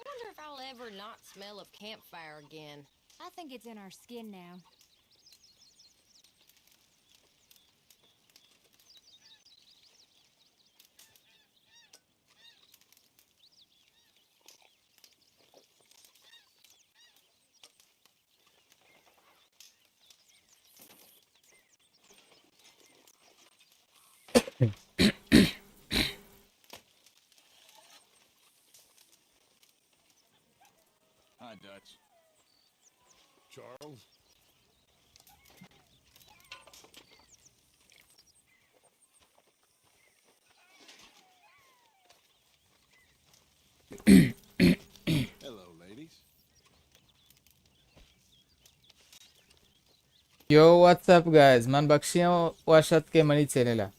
Wonder if I'll ever not smell of campfire again. I think it's in our skin now. Hi, Dutch. Charles? Hello, ladies. Yo, what's up, guys? من بخشی ہوں، وش اتکے منی چینل ءَ.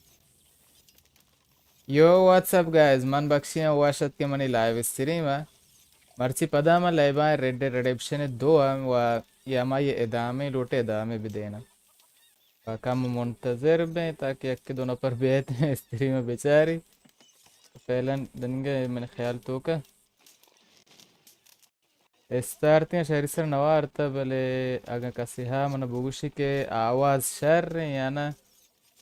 Yo, what's up, guys? من بخشی ہوں، وش اتکے منی live stream ءَ. مرچی پدا من لائیو آں ریڈ ڈیڈ ریڈیمپشن دو ءَ و یا ما یہ ادامے لوٹے، ادامے بدیناں. و کم منتظر بیں تاکہ یک دو نفر بیت اسٹریم ءَ بچاری. فعلاً دنگے من خیال توکا. استارتیں شری سر نوارت، بلے اگاں کسی ہا من بگوشی کہ آواز شر ایں یا نہ،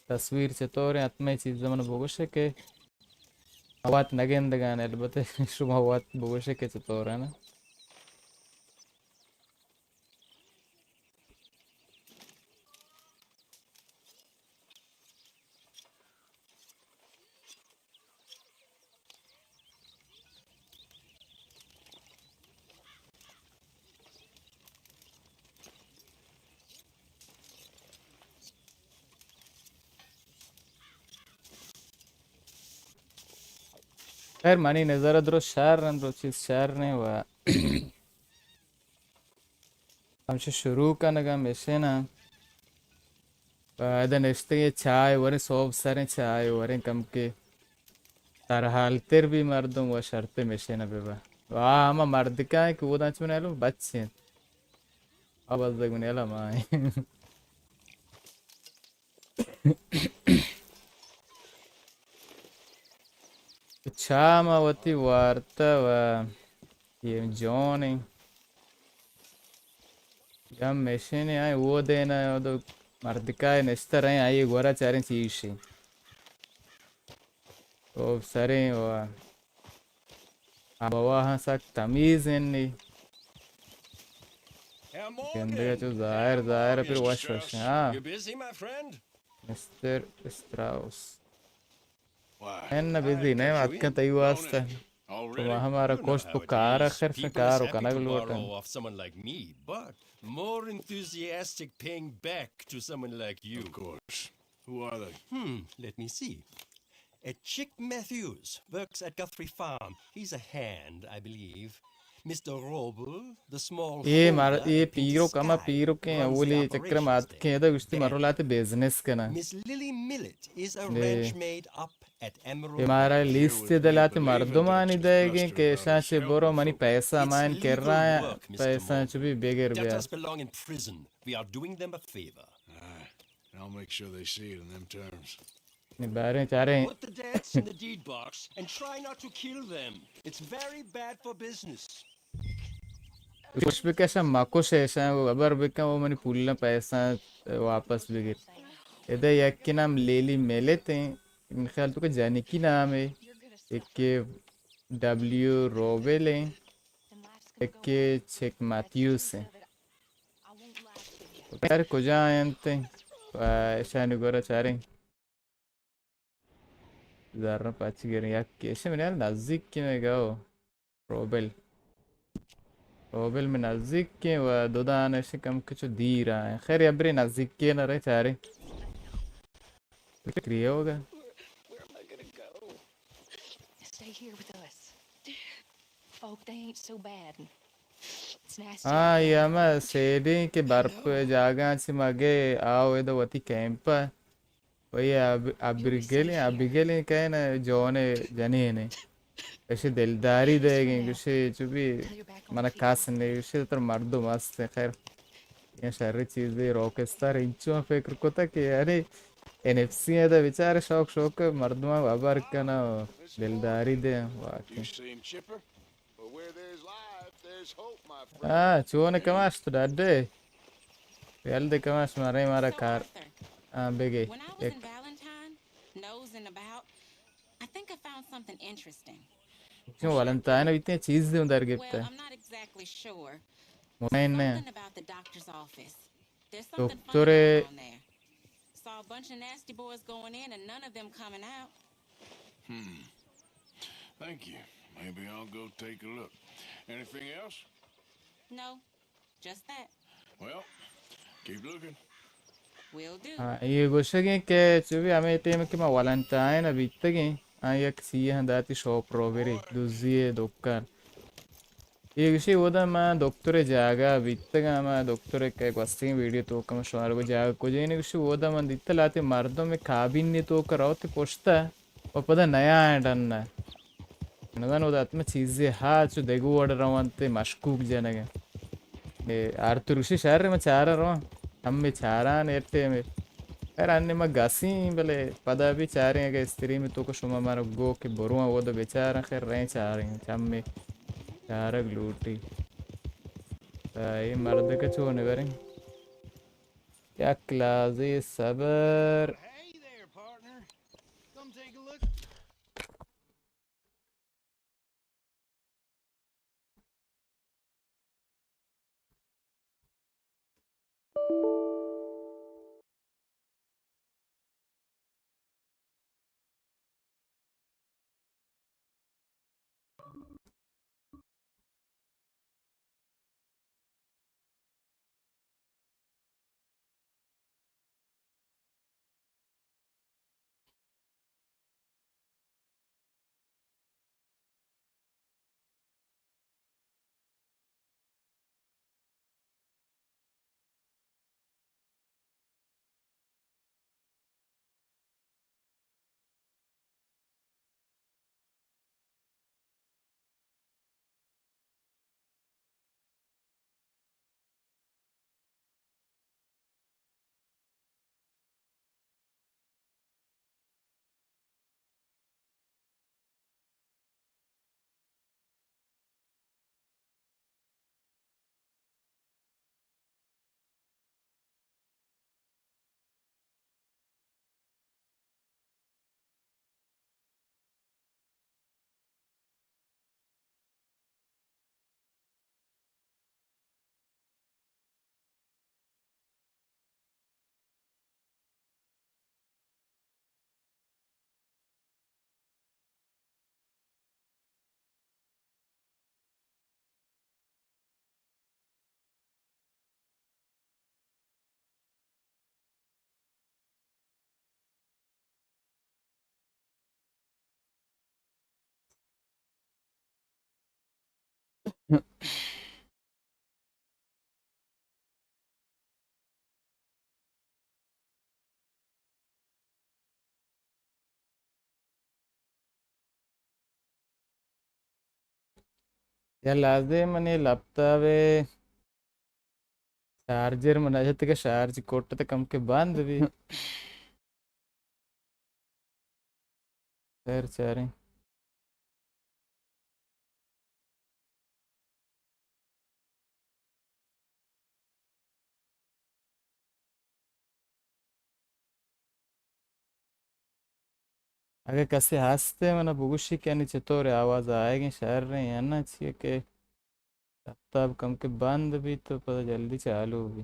تصویر چطور ایں، حتمیں چیز من بگوشے کہ آواز نگندگان، البتہ شما آواز بگوشے کہ چطور ایں نا. خیر، منی نظر درست شر ایں، درست چیز شر ایں و ہمشہ شروع کنگا مشین ءَ. و ادا نشتگیں چائے وریں، صوب سریں چائے وریں، کم کہ سرحال تر بی مردم و شرط مشین ءَ ببا. و آ ہما مردکاں کہ اودا چون ایلو بچ انت. آ بزگ من ایلا ما ایں. چا ما وتی وارتہ و یہ جون ایں. یا مشین ایں، آئی او دینا، او دو مردکائے نشتر ایں، آئی گورا چاریں چیشی. او سریں و آب و ہوا ہاں سک تمیز ایں نی. گندگا چو ظاہر، ظاہر پھر وش وش. ہاں. مسٹر استراؤس. اے نہ بزی نہ، اتکاں تئی واسطہ. شما ہمارا کشت، تو کار آخر سے کار و کنگ لوٹاں. More enthusiastic paying back to someone like you. Of course. Who are they? Hmm, let me see. A Chick Matthews works at Guthrie Farm. He's a hand, I believe. Mister Roble, the small اے مر-، اے پیرک، ہما پیرکیں اولی چکر ما اتکیں ادا، گوشتی مرو لاتے بزنس کناں. Miss Lily Millet is a ranch maid up at Emerald. اے مارا لیست دلاتے مردمانی دئیگیں کہ اشاں چہ برو منی پیسہ مائن کر رہا ہیں، پیسہ چو بھی بگر بیا. Debtors belong in prison. We are doing them a favor. Aye, and I'll make sure they see it in them terms. نی باریں چاریں. Put the debts in the deed box and try not to kill them. It's very bad for business. گوش بکشاں مکش ایشاں، ہبر بکن، وہ منی پولاں پیسہ واپس بگر. ادا یکی نام لیلی میلت ایں، من خیال تو کہ جنکی نام ایں، یکی ڈبلیو روبل ایں، یکی چک ماتیوس ایں. یار کجا انت؟ و اشانی گورا چاریں. زر پچ گریں، یک ایش من نزدیک کہ میں گو. روبل. روبل میں نزدیک کہ و دو دان ایش کم کچو دیر آئیں. خیر، ابری نزدیک کہ نہ رہے چاریں. فکری ہوگا. Stay here with us. Folk, they ain't so bad. It's nice to ہاں، یہ ہم سیڈیں کہ برف جاگاں چہ مگے آو ادا وتی کیمپ. وہی اب-، ابیگیل ایں، ابیگیل ایں کہ نا جون جنین ایں. ایشی دلداری دئیگیں، گوشی چو بھی من کس نے، گوشی تر مردم است. خیر، یہ شر چیزے. راک اسٹار انچو فکر کتا کہ یعنی این ایف سی ادا بیچارے شوق شوق مردماں ہبر کنا، دلداری دے واقعی. Where there's life, there's hope, my friend. آ، چون کماش تو ڈڈے؟ یل دے کماش مارے مارا کار۔ آ، بگے۔ When I was in Valentine, nosing about, I think I found something interesting. چون والنتائن بیتے چیز دے در Gupta. Well, I'm not exactly sure. مطمئن نہ۔ Something about the doctor's office. There's something funny دکتر۔ Going on there. Saw a bunch of nasty boys going in and none of them coming out. Hmm. Thank you. Maybe I'll go take a look. Anything else? No. Just that. Well, keep looking. Will do. ہاں، یہ گوشگیں کہ چو بھی ہمیں ٹائم کہ ما والنتائن بیتگیں، آ یک سیاہ داتی شاپ روبری، دزی دکان۔ اے گوشی اودا ما دکتر جاگہ بیتگاں، ما دکتر کہ گوستگیں ویڈیو توکا ما شمارا گو جاگہ کجا ایں، گوشی اودا من دیتا لاتی مردم کابین توکا روت پشتا و پدا نیا ڈن۔ نزان اودا اتم چیزے ہا چو دگو وڑ روانت مشکوک جنگ۔ اے آرتور گوشی شہر ما چارا رواں، ہمے چاران ایٹے میں۔ خیر، انی ما گسیں، بلے پدا بھی چاریں، اگہ استریم توکا شما مارا گو کہ برواں، اودا بچاراں، خیر، رہیں چاریں، چمے چارگ لوٹی۔ تا اے مردک چون بریں؟ یک لحظے صبر۔ یا لازم منی لپتاپ ءِ چارجر من نجت کہ شارج کٹ تے کم کہ بند بی۔ خیر چاریں۔ اگہ کسے ہست ءَ منا بگوشی کہ انی چطور آواز آیگیں شر ایں یا نہ، چیا کہ لپتاپ کم کہ بند بیت تو پدا جلدی چالو بی۔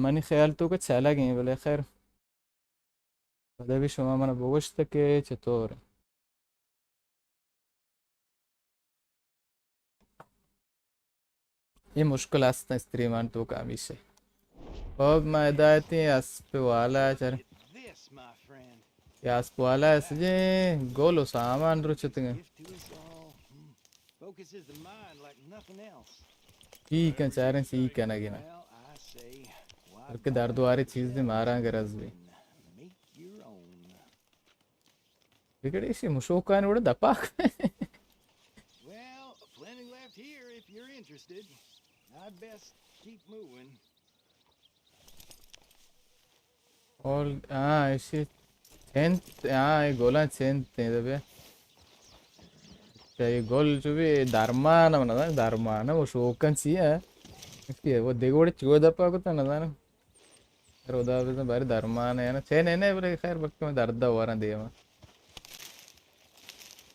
منی خیال تو کہ چلگ ایں، بلے خیر، پدا بھی شما منا بگوشت کہ چطور۔ اے مشکل است استریمان تو کہ ہمیشہ۔ خب ما ہدایتی اسپ والا چر۔ یا اسپ والا اس جے گول و سامان درو چتگن۔ ٹھیک ہے، چاریں سی کنگی نا۔ بلکہ دردواری چیز دی مارا گرز بی۔ بگڑی ایشی مشوکانی وڑ دپاک۔ Did my best to keep moving. اور ہاں، ایشی چنت، ہاں، یہ گولاں چنت ہیں دبے. اچھا، یہ گل جو بھی درمان ہے، نہ درمان ہے، وہ شوکن سی ہے. اس کی وہ دیگوڑے چو دپا کو تو نہ. خدا بزن بارے درمان ہے نا، چین ہے نا، بلے خیر، بلکہ میں درد ہو رہا دیما.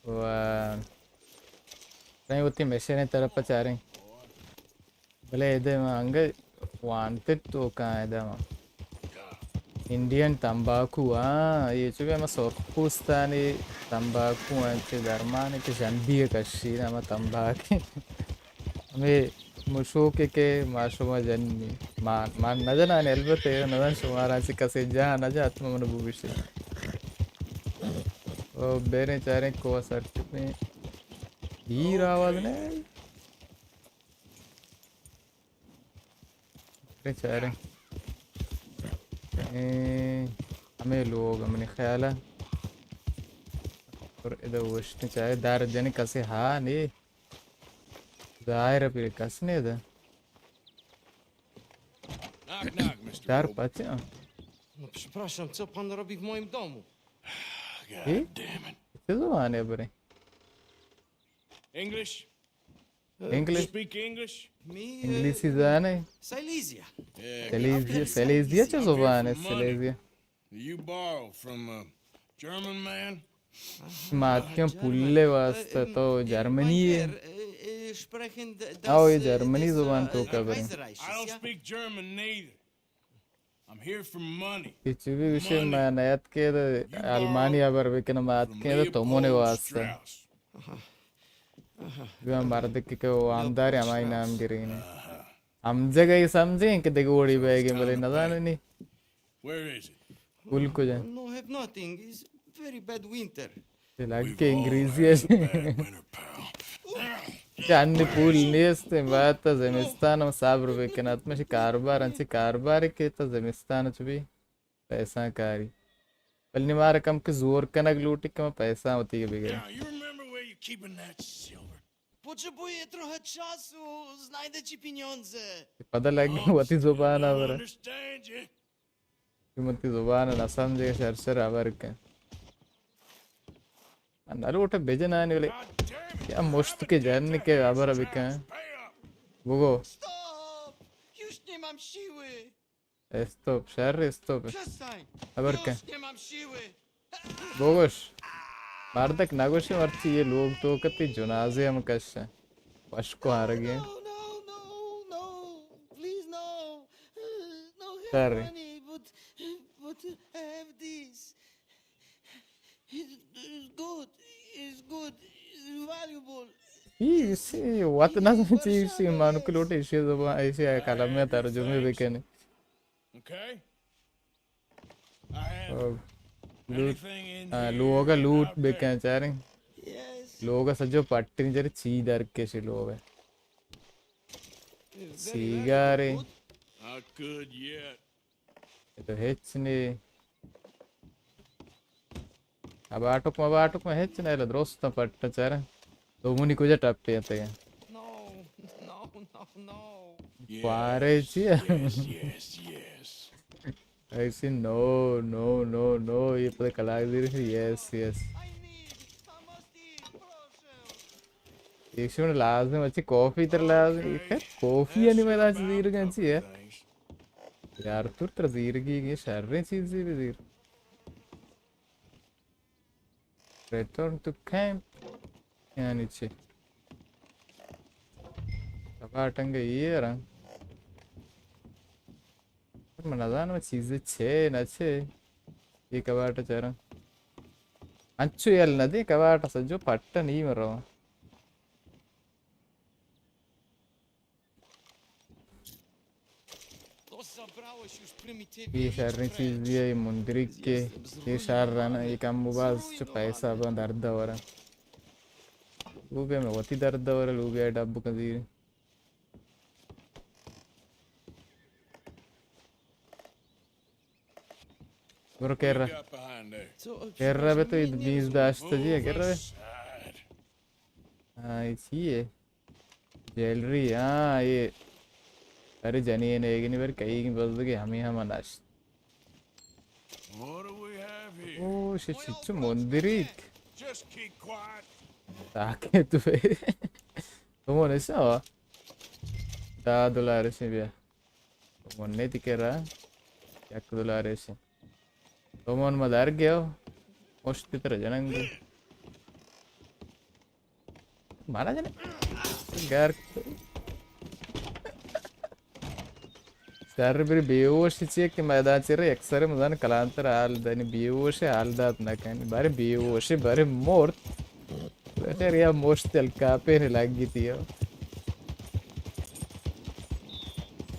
و کہیں ہوتی مشین طرف چاریں. بلے ادے ما انگہ وانٹڈ تو کاں ادے ما. انڈین تمباکو، ہاں، یہ چونکہ ہما سرخ پوستانی تمباکو ہیں، چہ درمان کہ ژندی کشی نا، ہما تمباکو. ہمے مشوکے کہ ما شما جنی. ما، ما نہ جنانی، البتہ نزان شمارا چہ کسے جاہ نہ جاہ، حتما من بو بشے. او بیریں چاریں کو سر چپیں. ہیر آواز نے. بیریں چاریں. اے، ہمے لوگ منی خیال ہے. اور ادھر وشتیں چاریں، دار جنی کسے ہا نہیں. ظاہر ہے پھر کس نہیں ادھر. Knock, knock, Mister Dar Bobo. Patrzcie. No, przepraszam, co pan robi w moim domu? God damn it. Ty złamany, bry. English? English? Speak English? Mi, e, English is ane. Silesia. Yeah, Silesia, Silesia, co złamany, Silesia. You borrow from a German man? ما اتکیں پول ءِ واستہ، تو جرمنی ئے؟ او، اے جرمنی زبان توکا بریں. I don't speak German neither. I'm here for money. اے چو بی گوشے، ما نیاتکیں آلمانی ہبر بکنیں، ما اتکیں تو من ءِ واستہ. بیا مردکے کہ وامدار ئے، ہمائی نام گریں. ہم جگہ ئے سمجھیں کہ دگہ وڑی بیگیں، بلے نزانیں. Where is it? پول کجا؟ No, have nothing. It's very bad winter. چہ لگے انگریزی ئے. We've all had a bad winter, pal. چہ انی پول نیست، باید تا زمستان ہم صبر بکن. اتمش کاربار، انچے کاربار کہ تا زمستان چو بی پیسہ کاری. بلے نی مارا کم کہ زور کنگ لوٹی کہ ما پیسہ وتی بگریں. Now, you remember where you're keeping that silver? Potrzebuję trochę czasu, znajdę ci pieniądze. پدا لگے وتی زبان ءَ برا. Understand you. کہ من وتی زبان ءَ نہ سمجھے، شر شر ہبر کن. من نہ لوٹاں بجنانی، بلے یا مشت کہ جن کہ ہبر بکن. بگو. Stop! Już nie mam siły. Stop, شر استاپ. Przestań! ہبر کن. Już nie mam siły. بگوش. مردک نگوشی مرچی اے لوگ توکا تئی جنازے ہم کشاں. وشکو آرگی. No, no, no, no. Please, no. No, have money, but, but have this. It's, it's good. It's good. It's valuable. اے، اسی وت نہ چی، اسی مانک لوٹے، اسی زبان، اسی کلمہ ترجمہ بکنے. Okay. I have او، لوٹ، anything in آ، here لوگ ءَ لوٹ I'll take. بکن چاریں. Yes. لوگ ءَ سجو پٹنی چاریں، چی در کشی لوگ ءَ. Very, very سیگارے. Good. Not good yet. اے تو ہچ نی. اباٹک مباٹک ما ہچ نہ، درست پٹ چاریں. تو منی کجا ٹپے اتگے؟ No, no, no, no. پارے چی؟ Yes, yes, yes. ایسی نو، نو، نو، نو، یہ پتہ کلاک دیر ہے، یس، یس. ایشون لازم اچھی کافی تر لازم، خیر، کافی یعنی میں چیز دیر گنچی ہے. یار، تو تر زیرگی، یہ شریں چیزی بھی زیر. Return to camp. یعنی چی؟ کباٹنگ یہ رنگ. من نزانم چیز چے نہ چے. یہ کباٹ چرا؟ انچو یل نہ دے کباٹ سجو پٹ نہیں مرو. اے شریں چیزے ءَ، اے مندریکے، اے شر ءَ نہ، اے کم و باز چو پیسہ باں درد ءَ ورا. لوگ ءَ مئے وتی درد ءَ ورا، لوگ ءَ ڈب کن زیر. برو کرا. کرا بہ تو میز داشت جی، کرا بہ. ہاں، اے چی ہے؟ جیلری، ہاں، یہ ارے جنین ایگنی بر کئی بزگے ہمیں ہم نشت۔ What do we have here? او، شے چچو مندریک۔ Just keep quiet. تاکہ تو تو من ایسا ہوا۔ دہ دلار سے بیا۔ تو من نے تکے را۔ یک دلار سے۔ تو من مدار گیا۔ مشتی تر جننگی۔ مارا جنے۔ گھر۔ سر بری بیہوش چیئے کہ میدان چیرے یک سر مزان کلانتر حال دنی بیہوش حال دات نہ کنی۔ بارے بیہوش، بارے مورت۔ خیر یا مشت الکاپے نے لگی تیو۔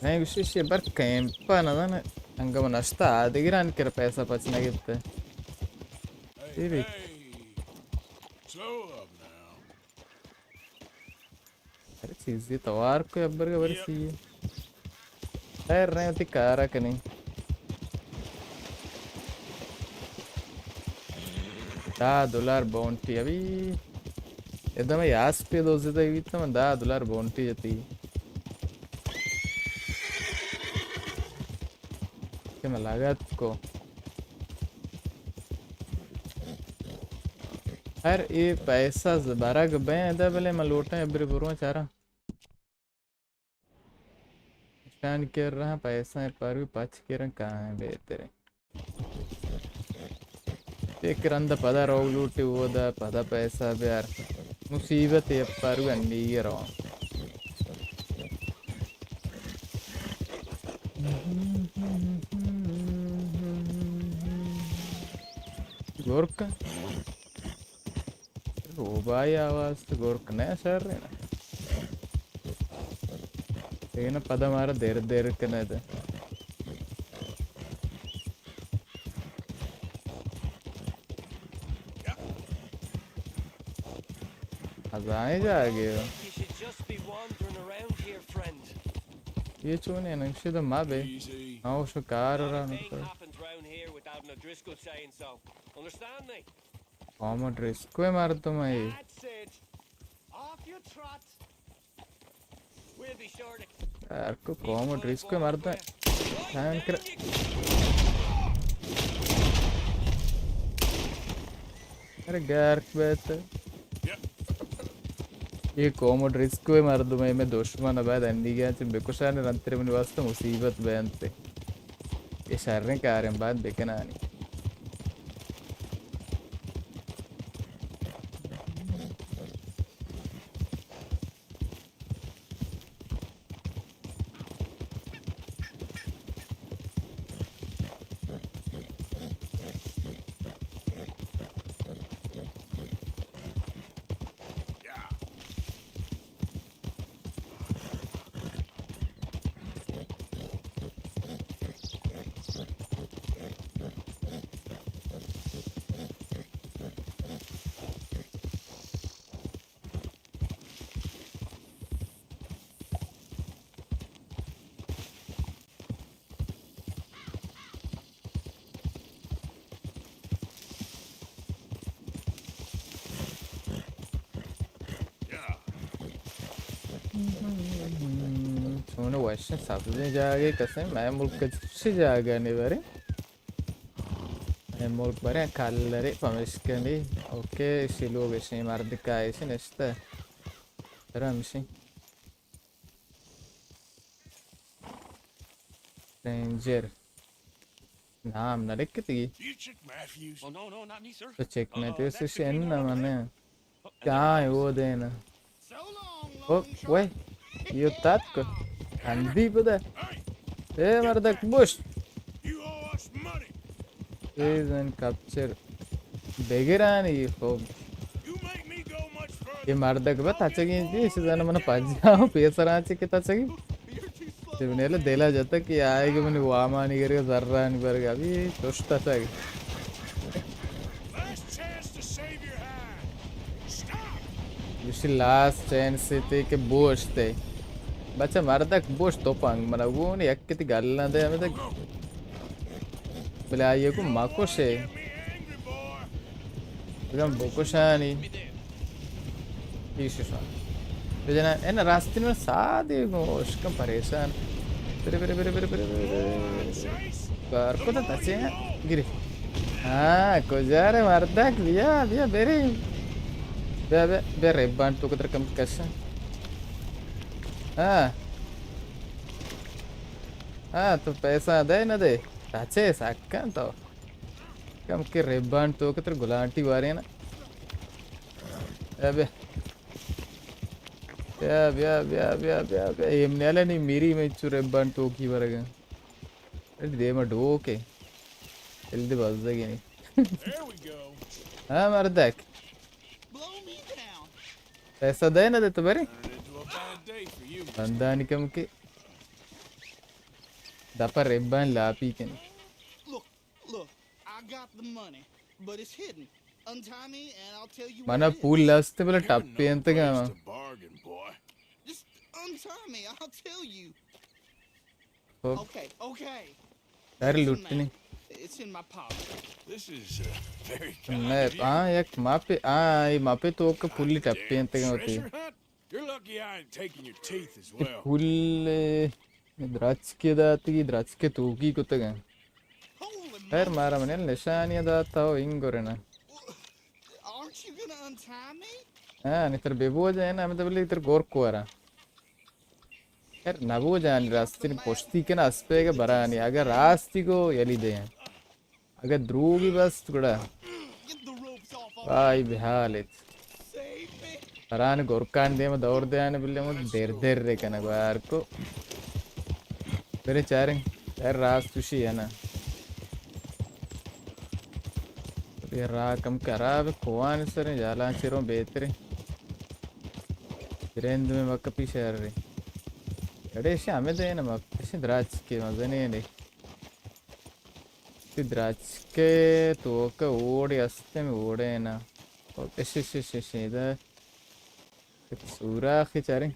نہیں گوشی شی بر کیمپا نہ دن۔ انگا من اشتا آدگران کر پیسہ پچ نہ گپتے۔ T V. Slow up now. ارے چیزی توار کو ابر کے بر سی۔ خیر نہیں ہوتی کارا کنی۔ دہ دلار باؤنٹی ابھی۔ ادھم یاس پہ دوزی دے بیتا من دہ دلار باؤنٹی جتی۔ کہ من لگت کو۔ ہر اے پیسہ ز-، برگ بین ادا بلے من لوٹیں ابری برو چارا۔ شان کر رہا پیسہ پروی پچ کرن کہاں بہتریں۔ ایک رند پدا روگ لوٹی اودا پدا پیسہ بیار۔ مصیبت ہے پروی انڈی رو۔ گورک۔ روبائی آواز تو گورک نہ شر ہے نا۔ لیکن پدا مارا دیر دیر کنے دے۔ ہزائیں جاگے ہو۔ You should just be wandering around here, friend. یہ چون ہے نقشے تو ما بے۔ Easy. ہاں، اس کار رہا Nothing نقشے۔ Happens round here without an O'Driscoll saying so. Understand me? قوم ڈریسکو مردم ہے۔ That's it. Off you trot. We'll be sure to یار کو قوم ڈریسکو مردم ہے۔ ٹائم کر۔ ارے گرک بیت۔ یہ قوم ڈریسکو مردم ہے، میں دشمن باید انڈیگا چہ بکشان رنتر منی واسطہ مصیبت بینتے۔ یہ شریں کاریں باید بکنانی۔ چون وش سبزیں جاگے کسے مئے ملک چی جاگہ نہیں برے۔ اے ملک برے کلرے پمشکنی۔ اوکے، شلو گشی مردکا ایشی نشتہ۔ ترا ہمشی۔ رینجر۔ نام نہ لکھتگی۔ Oh, no, no, not me, sir. تو چیک میں تو سشن نہ منے۔ کیا ہے وہ دینا؟ او، وے، یہ تاتک۔ ہندی پدا۔ اے مردک بوشت۔ اے زن کپچر۔ بگرانی خوب۔ یہ مردک بہ تچگی دی، اسی زن من پجاو پیسران چی کہ تچگی۔ تیب نیلہ دلا جتگ کہ آئے گی منی وامانی گرگ زرانی برگ ابھی چشت اتگ۔ گوشی لاسٹ چانس تے کہ بوشتے۔ بچہ مردک بوشت تو پنگ منا گون یک کتی گل نہ دے ہمیں تک۔ بلے آئیے کو مکوشے۔ بگم بکشانی۔ پیششان۔ بجنا، اے نا راستی نہ سادے گوں اشکم پریشان۔ برے، برے، برے، برے، برے، برے، برے۔ بار کو تو تچے ہیں، گری۔ ہاں، کجا رے مردک، بیا، بیا، برے۔ بیا، بیا، بیا، ریبان تو کتر کم کشن۔ ہاں۔ ہاں، تو پیسہ دے نہ دے۔ تچے سکن تو۔ کم کے ریبان تو کتر گلانٹی وارے نا۔ ابے۔ بیا، بیا، بیا، بیا، بیا، بیا۔ ایم نیالہ نی میری میں چو ریبان ٹوکی ورگا۔ اے دیما ڈوکے۔ دل دے بزگے نی۔ There we go. ہاں، مردک۔ Blow me down. پیسہ دے نہ دے تو برے۔ Turn it into a bad day for you, Mister. بندانی کم کے۔ دپا ریبان لاپی کن۔ Look, Look, I got the money, but it's hidden. Untie me and I'll tell you where it is. منا پول لستے بلے ٹپی انت گا۔ You're in no place to bargain, boy. Just untie me, I'll tell you. خب۔ Okay, okay. در لوٹنی۔ It's in my pocket. This is, uh, very kind of you. میں، ہاں، یک ماپے، ہاں، اے ماپے تو کہ پولی ٹپی انت گا ہوتی۔ Treasure hunt? You're lucky I ain't taking your teeth as well. پول، اے، درچکے داتگی، درچکے توکی کتگاں۔ خیر، مارا منی نشانی داتا ہو انگورنا۔ Aren't you gonna untie me? ہاں، نی تر بے بوجا ہے نا، ہمیں تو بلے تر گور کوارا۔ خیر، نہ بوجانی راستین پشتی کن اسپے گا برانی، اگر راستی کو یلی دے۔ اگہ دروگی بست گڑا۔ Get the ropes off of me. وای بحال ایت۔ Save me. پران گورکان دیم دور دیان بلے مو در در رے کنا گوار کو۔ برے چاریں۔ اے راست توشی ہے نا۔ اے راہ کم خراب، کوان سریں، جالان چروں بہتریں۔ درند میں مکپی شہر رے۔ اڑے شے ہمیں دے نا مکپی شے دراج کے مزنے نے۔ تی درچکے توکا اوڑے استیں، اوڑے نا۔ او، اش، اش، اش، اش، ادا۔ سوراخی چاریں۔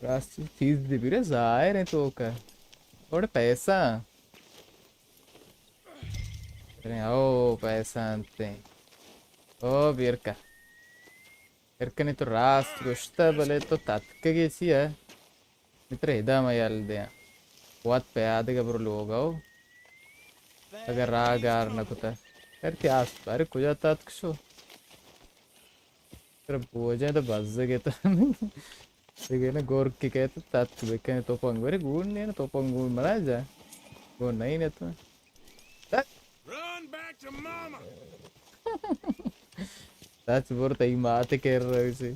راستی چیز دی بیرے ظاہر ہے توکا۔ اوڑے پیسہ۔ ارے، او، پیسہ انتے۔ او، بیرکا۔ ارکنی تو راست گوشتہ، بلے تو تتکگی چی ہے؟ متر ہدا ما یل دیاں۔ وت پیادگ برو لوگا ہو۔ اگر راہ گار نہ کتا۔ یار کہ آس بارے کجا تاتک شو؟ ترا بوجیں تو بزگے تو۔ دیگه نہ گور کی کہتے تاتک بکنے تو پنگ برے گون نے تو پنگ گون منا جا۔ گون نہیں نے تو۔ Run back to mama. سچ بر تئی مات کر رہی سی۔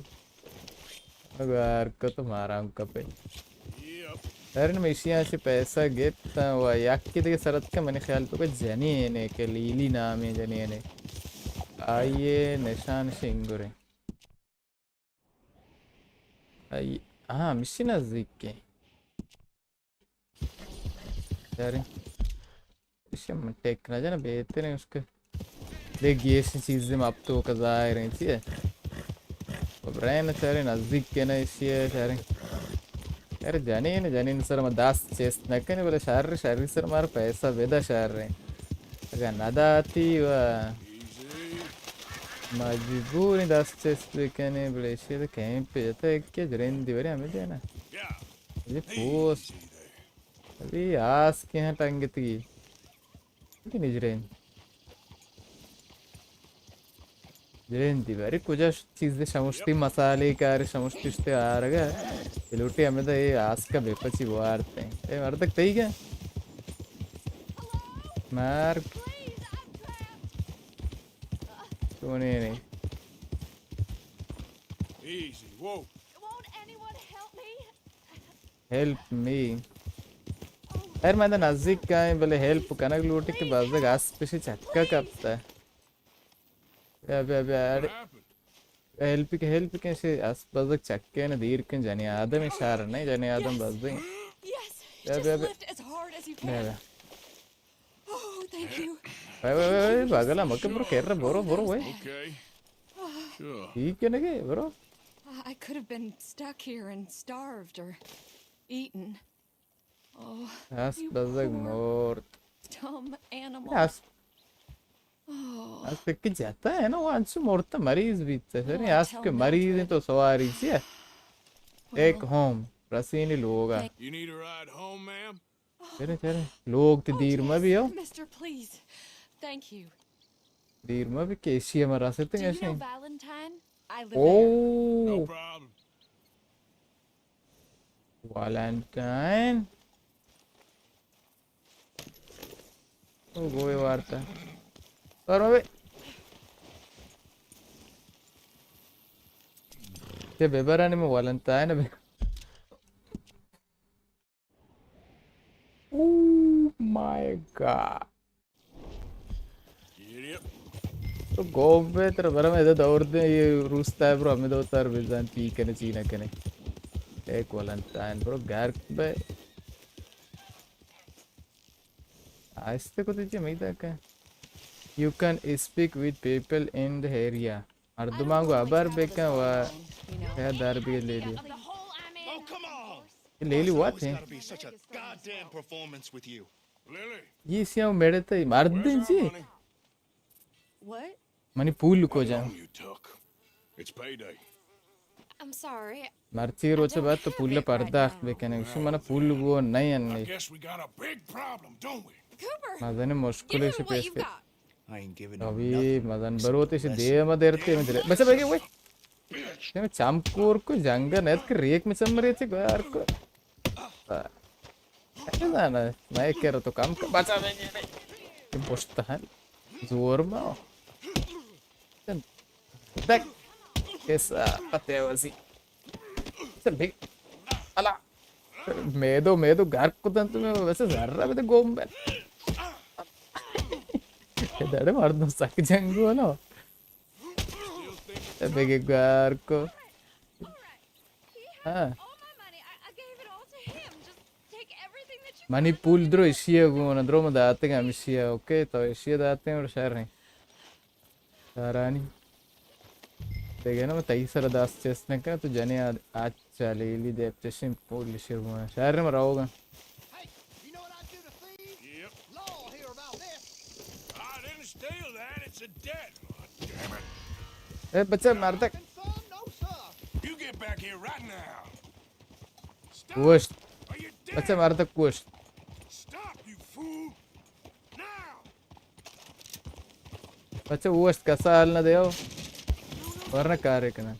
اگر کو تو مارا ہم کپے۔ Yep. ارن میشی آنچے پیسہ گپت و یکی دیگه سرت که منی خیال تو که جنینے که لیلی نامیں جنینے۔ آئیے نشان شنگرے۔ آئی، ہاں، مشی نزدیک کے۔ چاریں۔ ایشی من ٹیک نہ جانا بہتر ہے اس کے۔ دیکھ، یہ ایسی چیزیں آپ تو کا ظاہر ہیں، چیئے؟ برین چاریں نزدیک کے نا ایشی ہے، چاریں۔ یار، جنین، جنین سر ما دست چست نہ کنے، بلے شر، شری سر مار پیسہ بدا شر ہیں۔ اگر نہ داتی و مجبوری دست چست بکنے، بلے ایشی تو کہیں پہ جتا ہے کہ جرین دیوری ہمیں دینا۔ یہ پوست۔ ابھی آس کے ہیں ٹنگتی۔ نجرین۔ جرین دیواری کجا ش-، چیز شمشتی مسالے کار شمشتی شتے آرگا۔ لوٹی ہمیں دا یہ آس کا بے پچی بوارتے ہیں۔ اے مردک تئی گا؟ مار۔ تو نہیں، نہیں۔ Easy, whoa. Won't anyone help me? Help me. خیر، من نزدیک کائیں، بلے ہیلپ کنگ لوٹی کہ بزگ اسپ اشی چکا کپتا۔ بیا، بیا، بیا، اڑے۔ What happened? ہیلپ کے، ہیلپ کے، اشی اسپ بزگ چکے نہ دیر کن، جنی آدم شار نہیں، جنی آدم بزگ۔ Yes, بیا، بیا، just بیا۔ Lift as hard as you can. بیا، بیا۔ Oh, thank you. وے، وے، وے، وے، بغلا مکہ برو، کر برو، برو، وے۔ Okay. Sure. ٹھیک ہے نگے، برو۔ I could have been stuck here and starved or eaten. Oh, اسپ بزگ مورت۔ Dumb animal. اسپ۔ از پکی جتا ہے نا، وہ انچو مرتا مریض بیتا۔ سر، از کہ مریض ہیں تو سواری چی ہے؟ ایک ہوم، رسینی لوگا۔ You need a ride home, ma'am? چرے، چرے۔ لوگ تے دیر مہ بیو۔ Mister, please. Thank you. دیر مہ بی کہ ایشی ہم راستے ایشی۔ او۔ No problem. ویلنٹائن۔ او گوئے وارتا۔ اور مبے۔ چہ ببرانی میں ویلنٹائن بے۔ Oh my God. تو گوبے تر برم ادا دور دے، یہ روستا ہے برو، ہمیں دو تر بزن پی کنے چی نہ کنے۔ ایک ویلنٹائن برو گرک بے۔ آہستہ کت چی میدا کہ you can speak with people in the area. مردماں گوں ہبر بکن و شاید در بی لیلی۔ لیلی وات ہیں۔ یہ سیاہ میڑے تے مردیں جی۔ منی پول کجا؟ مرچی روچ بعد تو پول پرداخت بکنے، گوشی من پول گو نہ انی۔ مزن مشکل شی پیش۔ ابھی مزن بروتش دیم درتے میں درے۔ بچا بگے وے۔ تم چمکور کو جنگ نیت کہ ریک میں چمرے چے گار کو۔ نہ نہ، میں کرو تو کم بچا بگے۔ پشت ہے۔ زور ما۔ دک۔ کیسا پتے وزی۔ چل بھئی۔ الا۔ میدو، میدو گرک کتن تو میں ویسے ذرہ بده گوم بے۔ دڑے مردم سک جنگو نا۔ بگے گرکو۔ ہاں۔ منی پول درو اشیے گون، درو ما داتے گا ہمشیے، اوکے، تو اشیے داتے ہیں اور شہر ہیں۔ شہرانی۔ دیگه نه، من تئی سر دست چست نکنه، تو جنی آ-، آچا لیلی دیب چشیں پولیشی گون۔ شہر ما روگا۔ اے بچہ مردک۔ گوشت۔ بچہ مردک گوشت۔ بچہ اوشت کسا حال نہ دیو۔ ورنہ کارے کنن۔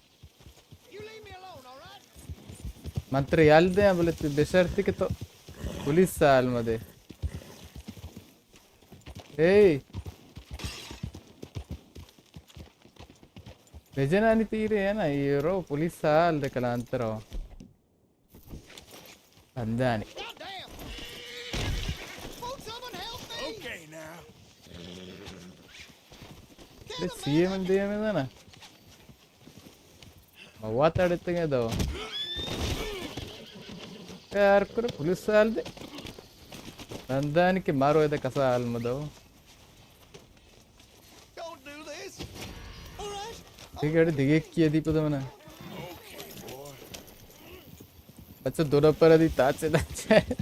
من ترے یل دیاں، بلے تو بشرتی کہ تو پولیس حال مدے۔ اے۔ بجنانی تیرے ہے نا، یہ رو پولیس حال دے کلانتر ہو۔ بندانی۔ بس یہ من دے میں نا۔ ما وات اڑتگیں دو۔ یار کرے پولیس حال دے۔ بندانی کہ مارو ادا کسا حال مدو۔ ٹھیک ہے، دیگه کی دی پتہ منا۔ اچھا، دو نفر دی تاچے تاچے۔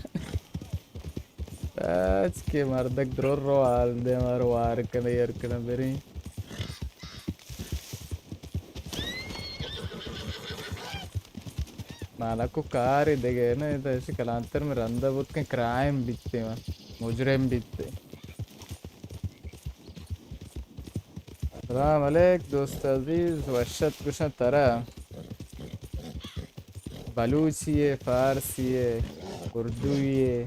آج کے مردک درو رو حال دے، مارو وار کنے، یر کنے بری۔ مانا کو کار دگہ نا، تو ایسے کلانتر میں رندہ بوت کن کرائم بیتے، مجرم بیتے۔ سلام علیک دوست عزیز، وشت گوشاں ترا۔ بلوچی ئے، فارسی ئے، اردوی ئے،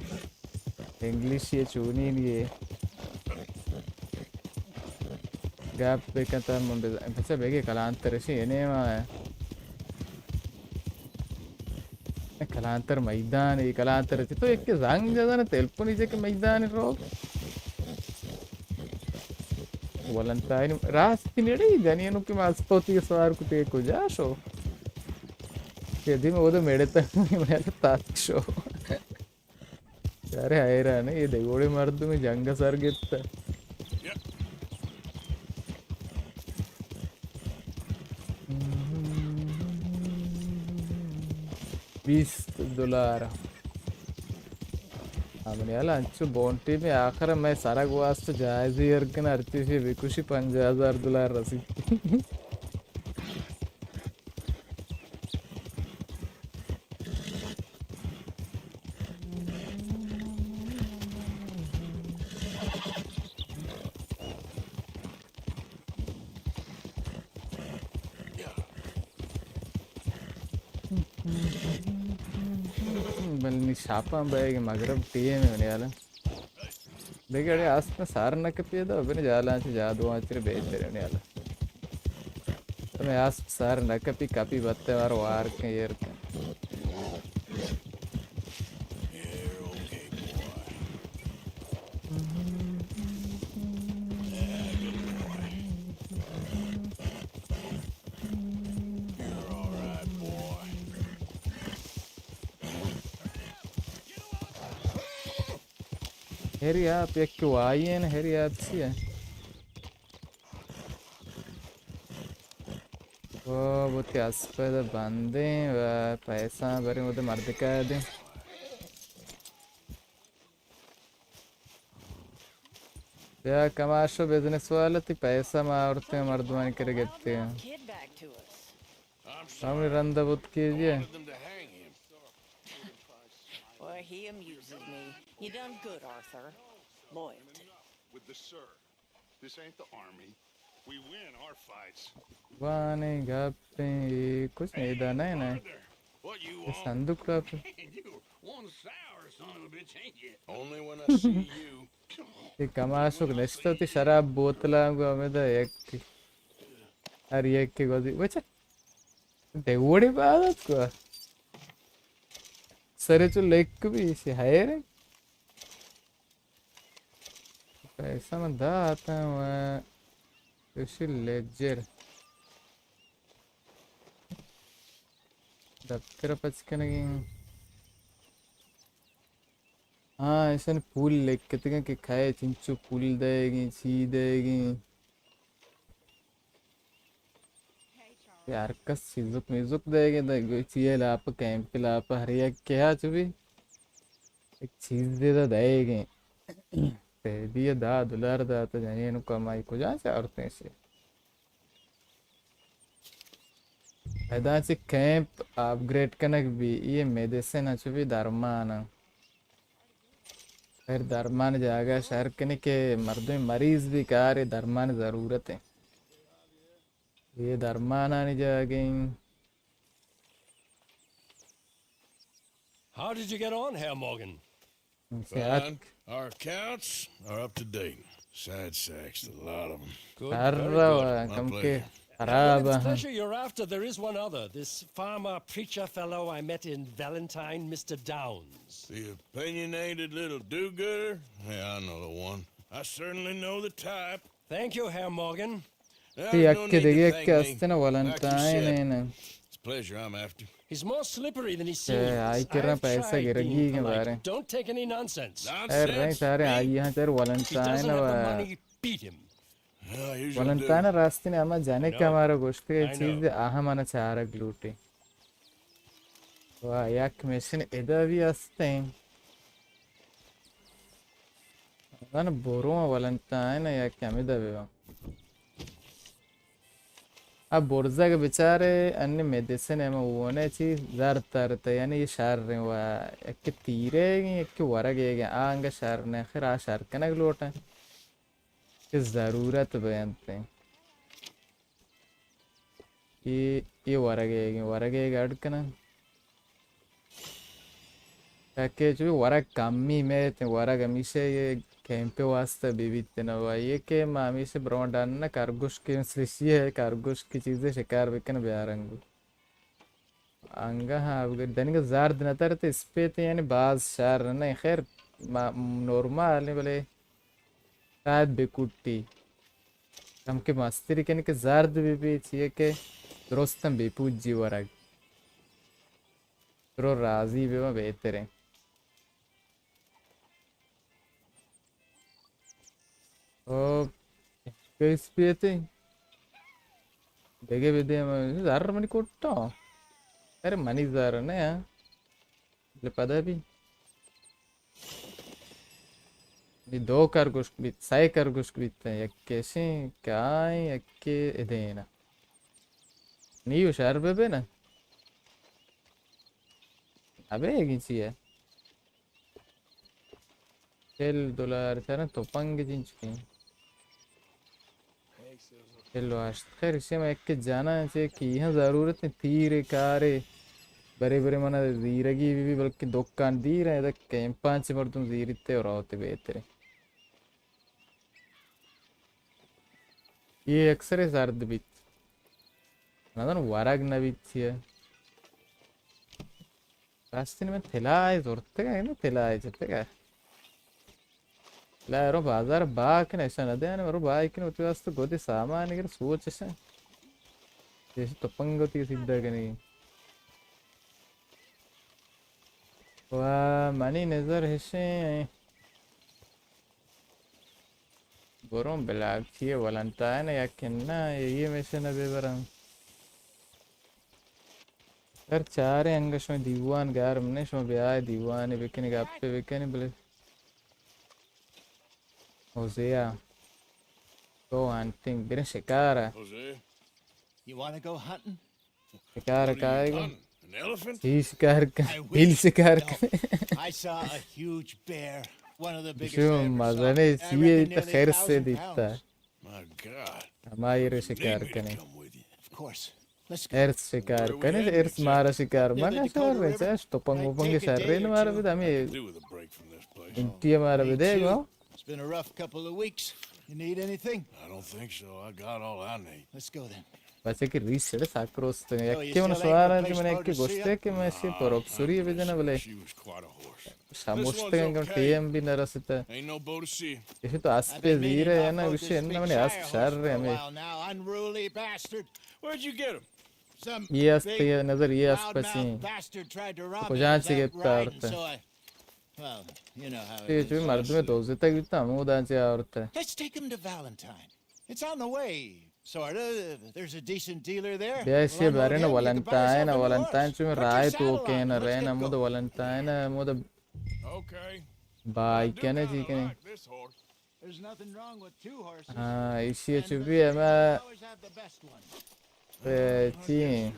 انگلیشی ئے، چونینی ئے۔ گپ بکن تاں من بز-، بچہ بگے کلانتر اشی اے نیما ئے۔ کلانتر میدان، اے کلانتر چہ تو ایک زنگ جزانے، تلپونی چہ کہ میدان رو۔ ولنتائن راستی نیڑے جنینو کہ ماسکوتی سوار کتے کجا شو؟ کہ دی میں وہ میڑے تک میں تاک شو۔ یار حیران ہے، یہ دیگوڑے مردم جنگ سر گپتا۔ بیست دلار۔ آ، منی حال انچو بونٹی میں آخر میں سرگ واسطہ جائزی ارکن ہر چیزی بکشی پنجاہ ہزار دلار رسی۔ بل نی شاپاں بئیگ مغرب ٹیم ہے منی حالا۔ دیکھ اڑے آسپ سار نہ کپی دا بنے جالا چ جادو آ چر بہتر ہے منی حالا۔ تمہیں آسپ سار نہ کپی کپی بتے وار وار کے ایر کے۔ ہری آپ یک وائی ہیں، ہری آپ چی ہے؟ او، بوتی اسپید بندیں و پیسہ بریں، وہ دے مردکا دیں۔ بیا کماشو بزنس والا، تی پیسہ ما آورتے ہیں، مردمانی کرے گپتے ہیں۔ ہمیں رندہ بوت کیجئے۔ Boy, he amuses me. You done good, Arthur. Loyalty. With the sir. This ain't the army. We win our fights. وانے گپیں، اے کچھ نیدا نہ نہ۔ Arthur, what you اے want? صندوق top. You one sour son of a bitch, ain't you? Only when I see you. اے کماشک نشتہ تی شراب بوتلاں گو ہمیں دا یک۔ ہر یک کے گوزی۔ بچہ۔ دیوڑی بادت کو۔ سرے چو لک بھی اسی حیرے۔ پیسہ من داتاں و ایشی لیجر دفتر پچ کنگی۔ ہاں، ایشانی پول لکتگیں کہ کئے چنچو پول دئیگیں، چی دئیگیں۔ کہ ہر کس چیزک میزک دئیگیں، دئے گوئی چیئے لاپ، کیمپ لاپ، ہر یک کیا چو بھی یک چیز دے دا دئیگیں۔ سیدی ء دہ دلار دات، جنین کمائی کجا چارتیں سے؟ ادا چہ کیمپ اپگریڈ کنگ بی، یہ میڈیسن ء چو بھی درمان ء۔ پھر درمان جاگہ شہر کنی کہ مردم مریض بھی کار درمان ضرورت ہے۔ یہ درمانانی جاگہ ہیں۔ How did you get on, Herr Morgan? Fine. Our accounts are up to date. Sad sacks, the lot of them. Good, very good. My pleasure. Now, if it's pleasure you're after, there is one other. This farmer preacher fellow I met in Valentine, Mister Downs. The opinionated little do-gooder? Yeah, I know the one. I certainly know the type. Thank you, Herr Morgan. تئی یکے دگہ یکے است نہ، ولنٹائن ء نہ۔ It's pleasure I'm after. He's more slippery than he seems. آئی کرا پیسہ گرگی کے بارے۔ Don't take any nonsense. اے رہے سارے آئی ہاں تر ولنٹائن ء۔ Beat him. ولنٹائن ء راستین ہما جنک ہمارا گوشت کہ چیز اہم آنا چارگ لوٹے۔ و یک مشن ادا بھی استیں۔ من برو ولنٹائن یک ہمدا بباں۔ آ برزگ بچارے انی میڈیسن ہم اونے چی زر ترت، یعنی یہ شر و یک تیرے گی، یک ورگے گی، آنگ شر نے، خیر آ شر کنگ لوٹیں کہ ضرورت بینتیں۔ اے، اے ورگ ء، ورگ ء اڈ کناں۔ تاکہ چو ورگ کمی میت، ورگ ہمیشہ یہ کیمپ واسطہ بہ بیت نہ، و یہ کہ ما ہمیشہ برو ڈن نہ، کرگوش کے مثل شی ہے، کرگوش کی چیزیں شکار بکن بیارنگو۔ انگہ ہاں، بگر دنگہ زرد نہ ترت اسپیت، یعنی باز شر نہ، خیر، ما، نورمال نہیں، بلے شاید بکٹی۔ ہم کہ مستری کنی کہ زرد بہ بی، چیئے کہ درستاں بہ پوجی ورگ۔ درو راضی بہ ما بہتریں۔ او، کیس پیتے؟ دگہ بدے، زر منی کٹا۔ ارے منی زر نہ، لے پدا بی۔ نی دو کرگوشک بیت، سئے کرگوشک بیت، یکے شیں کائیں، یکے ادینا۔ نیو شر بہ بنا۔ ابے گی چی ہے؟ چل دلار چرن تپنگ جنچکیں۔ چل و ہشت۔ خیر، اسے میں ایک جانا ہے، چے کی ہاں ضرورت ہے، تیرے کارے، برے برے منا زیرگی بھی، بھی بلکہ دکان دیر ہے، ادا کیمپاں چے مردم زیرتے اور ہوتے بہتر ہے۔ یہ اکثر زرد بیت۔ نظر ورگ نبیت چیئے۔ راستین من طلائے زرتگ ءَ، نہ طلائے جتگ ءَ۔ طلائے رو بازار با کن ایشاں نہ دیان، رو با کن وتی واسطہ گودی سامان گر سوچ ایشاں۔ جیسے تپنگ وتی سیدھا کنی۔ و منی نظر ہشیں۔ بروں بلاگ چیئے ولنٹائن یا کہ نہ، یہ مشن بہ برم۔ سر چاریں انگہ شما دیوان گار منہ، شما بیائے دیوانے بکنی، گپے بکنی، بلے ہوزیا۔ گو ہنٹنگ، بریں شکارا۔ Jose? You wanna go hunting? شکار کائے گو؟ An elephant? چی شکار کن؟ I wish. پیل شکار کن۔ I saw a huge bear. One of the biggest show I ever saw. مزنے I چیئے reckon تو nearly خیر سے a thousand دیتا۔ Pounds. My God. ہمائی رے شکار کنے۔ Come with you. Of course. Let's go. ارس شکار کنے، ارس مارا شکار مگا شر رے، چاش تو پنگو پنگی شر رے مارا بدا ہمیں۔ Do with a break from this place. انتی مارا بدے گو۔ It's been a rough couple of weeks. You need anything? I don't think so. I got all I need. Let's go then. بچے کہ ریس سڑے ساکروست۔ یکی من سوال ہے، من یکی گوشتے کہ میں شی پروکسوری بجنا بلے۔ She was quite a horse. شموشتگیں کہ ٹیم بھی نہ رسیتا۔ Ain't no boat to sea. ایشی تو اسپے زیرے ہے نا، گوشے انہ منی اسپ شر رے ہمیں۔ Where'd you get him? یہ اسپ یہ نظر، یہ اسپ پچیں۔ کجان چی گپتا آورتا؟ یہ چوی مردم دوزتگ بیتا، ہمودان چی آورتا۔ Let's take him to Valentine. It's on the way, sorta. There's a decent dealer there. بیا ایشی بارین ولنٹائن، ولنٹائن چوی رائے تو کین رین، ہمود ولنٹائن، ہمود بائی کنے چی کنے۔ There's nothing wrong with two horses. ہاں، ایشی چوی ہمیں چی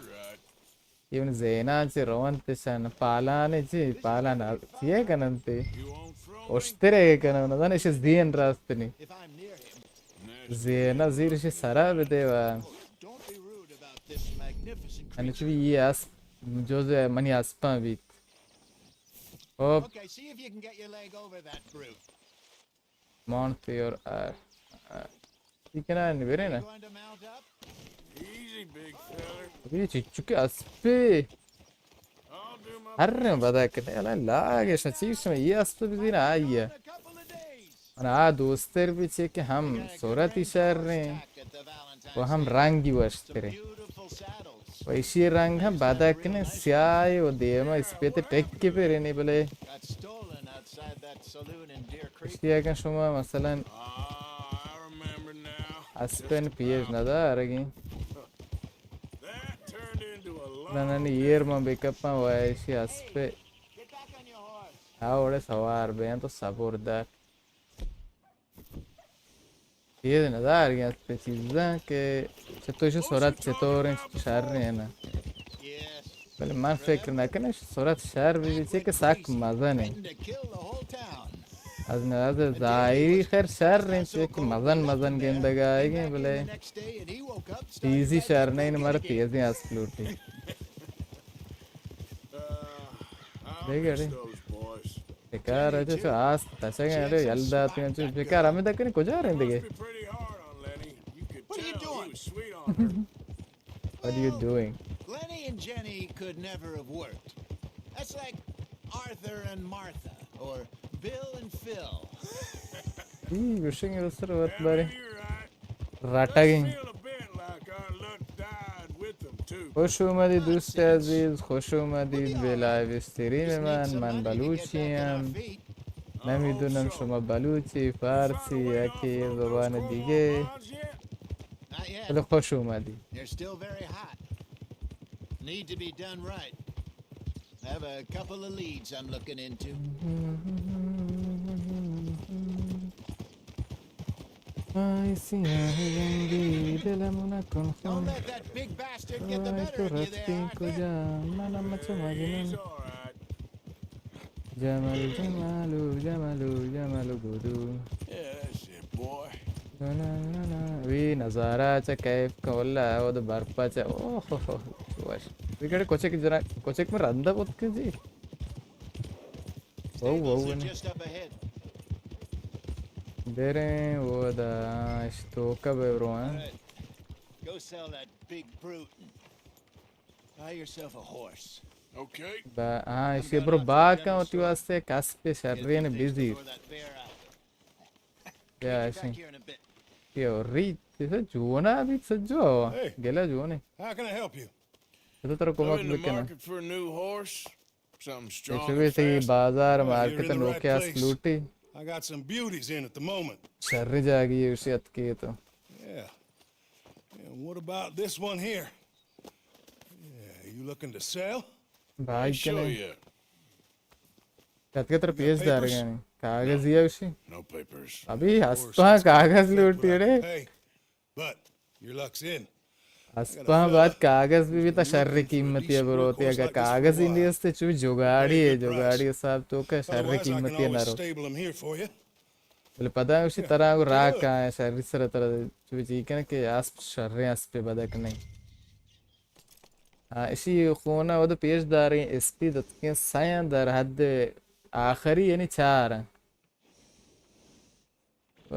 اے من زیناں چہ رونت شن پالان چی، پالان چیے کننت؟ اشترے کنن، نزان ایش زین راست نی۔ زینا زیر ایش سرا بدے و انچو یہ اسپ جز منی اسپاں بیت۔ خب۔ Mount your آر۔ آر۔ ٹھیک ہے نا، برے نا۔ ابھی چچو کے اسپے۔ ہر رہے بدا کنے، اللہ لاگے شا چیز میں یہ اسپے بھی دینا آئی ہے۔ انا آ دوستر بھی چے کہ ہم صورتی شر رہے ہیں۔ و ہم رنگی وشترے۔ و ایشی رنگ ہم بدا کنے سیاہ و دیما اسپیت ٹک کے پہ رہنے بلے۔ اشی اگن شما مثلاً اسپن پیش ندارگیں۔ نہ، نہ، نہ، ایر من بکپاں و ایشی اسپے۔ آ وڑے سوار بے تو صبر دار۔ یہ نظر گیا پہ چیزاں کہ چطور ایشی سرعت چطور ہیں، شر ہیں نا۔ بلے من فکر نہ کنیں سرعت شر بھی چے کہ سک مزن ہیں۔ از نظر ظاہری خیر شر ہیں، چے کہ مزن مزن گندگ آئے گئے، بلے تیزی شر نہیں، مر تیزی اسپ لوٹی۔ دیکھ اڑے۔ شکار اچھا چو آس تشگ اڑے یل دات چو شکار ہمیں تک نہیں کجا رہے دیگه۔ What are you doing? What are you doing? Glennie and Jenny could never have worked. That's like Arthur and Martha or Bill and Phil. ای گوشنگ سر وت بارے۔ رٹگیں۔ خوش اومدید دوست عزیز، خوش اومدید به لایو استریم من۔ من بلوچی ام، نمیدونم شما بلوچی، فارسی یا که زبان دیگه، ولی خوش اومدید۔ Need to be done right. I have a couple of leads I'm looking into. آئی سیاہ رنگی دل منا کن خون. Don't let that big bastard get the آئی better تو of you there, رفتیں Arthur. کجا؟ من مچ مجنون. He's all right. جمل جمالو، جمالو، جمالو گودو. Yeah, that's it, boy. نا، نا، نا، نا. وی نظارہ چا کیف کن واللہ، او دو برپا چا. اوہ، اوہ، اوہ، وش. وی کڑے کوچک جرا، کوچک میں رندہ بوت کن جی. وو، وو، وو. Just up ahead. بریں، او دا، اشتوکا بے برو، ہاں. All right. Go sell that big brute. Buy yourself a horse. Okay. با-، ہاں، ایشی برو با کن وتی واسطے کسپ شرین بزیر. یا ایشی. Back here in a bit. یو ری، تیسا جونا بیت سجو. Hey. گلا جونے. How can I help you? تو ترا کمک بکناں. Looking in the market for a new horse. Something strong and fast. بازار مارکیٹ نوکے اس لوٹی. I got some beauties in at the moment. شر جاگی ایشی اتکے تو. Yeah. And what about this one here? Yeah, you looking to sell? بھائی کنے. کتکے تر پیش دار گئے. کاغذ یہ اسی. No papers. ابھی ہستا کاغذ لوٹی رے. But your luck's in. اسپاں بعد کاغذ بھی بیتا شر قیمتی بروتی، اگر کاغذ ہی نہیں استے چوی جگاڑی ہے، جگاڑی حساب تو کہ شر قیمتی نہ رو. Otherwise, I can always stable 'em here for you. بلے پدا اسی طرح کو راکا ہے، شر سر طرح چوی چی کنے کہ اسپ شر اسپ بدک نہیں. ہاں، اسی خونا وہ پیش داریں، اسپی دتکیں سیاں در حد آخری یعنی چار ہیں. و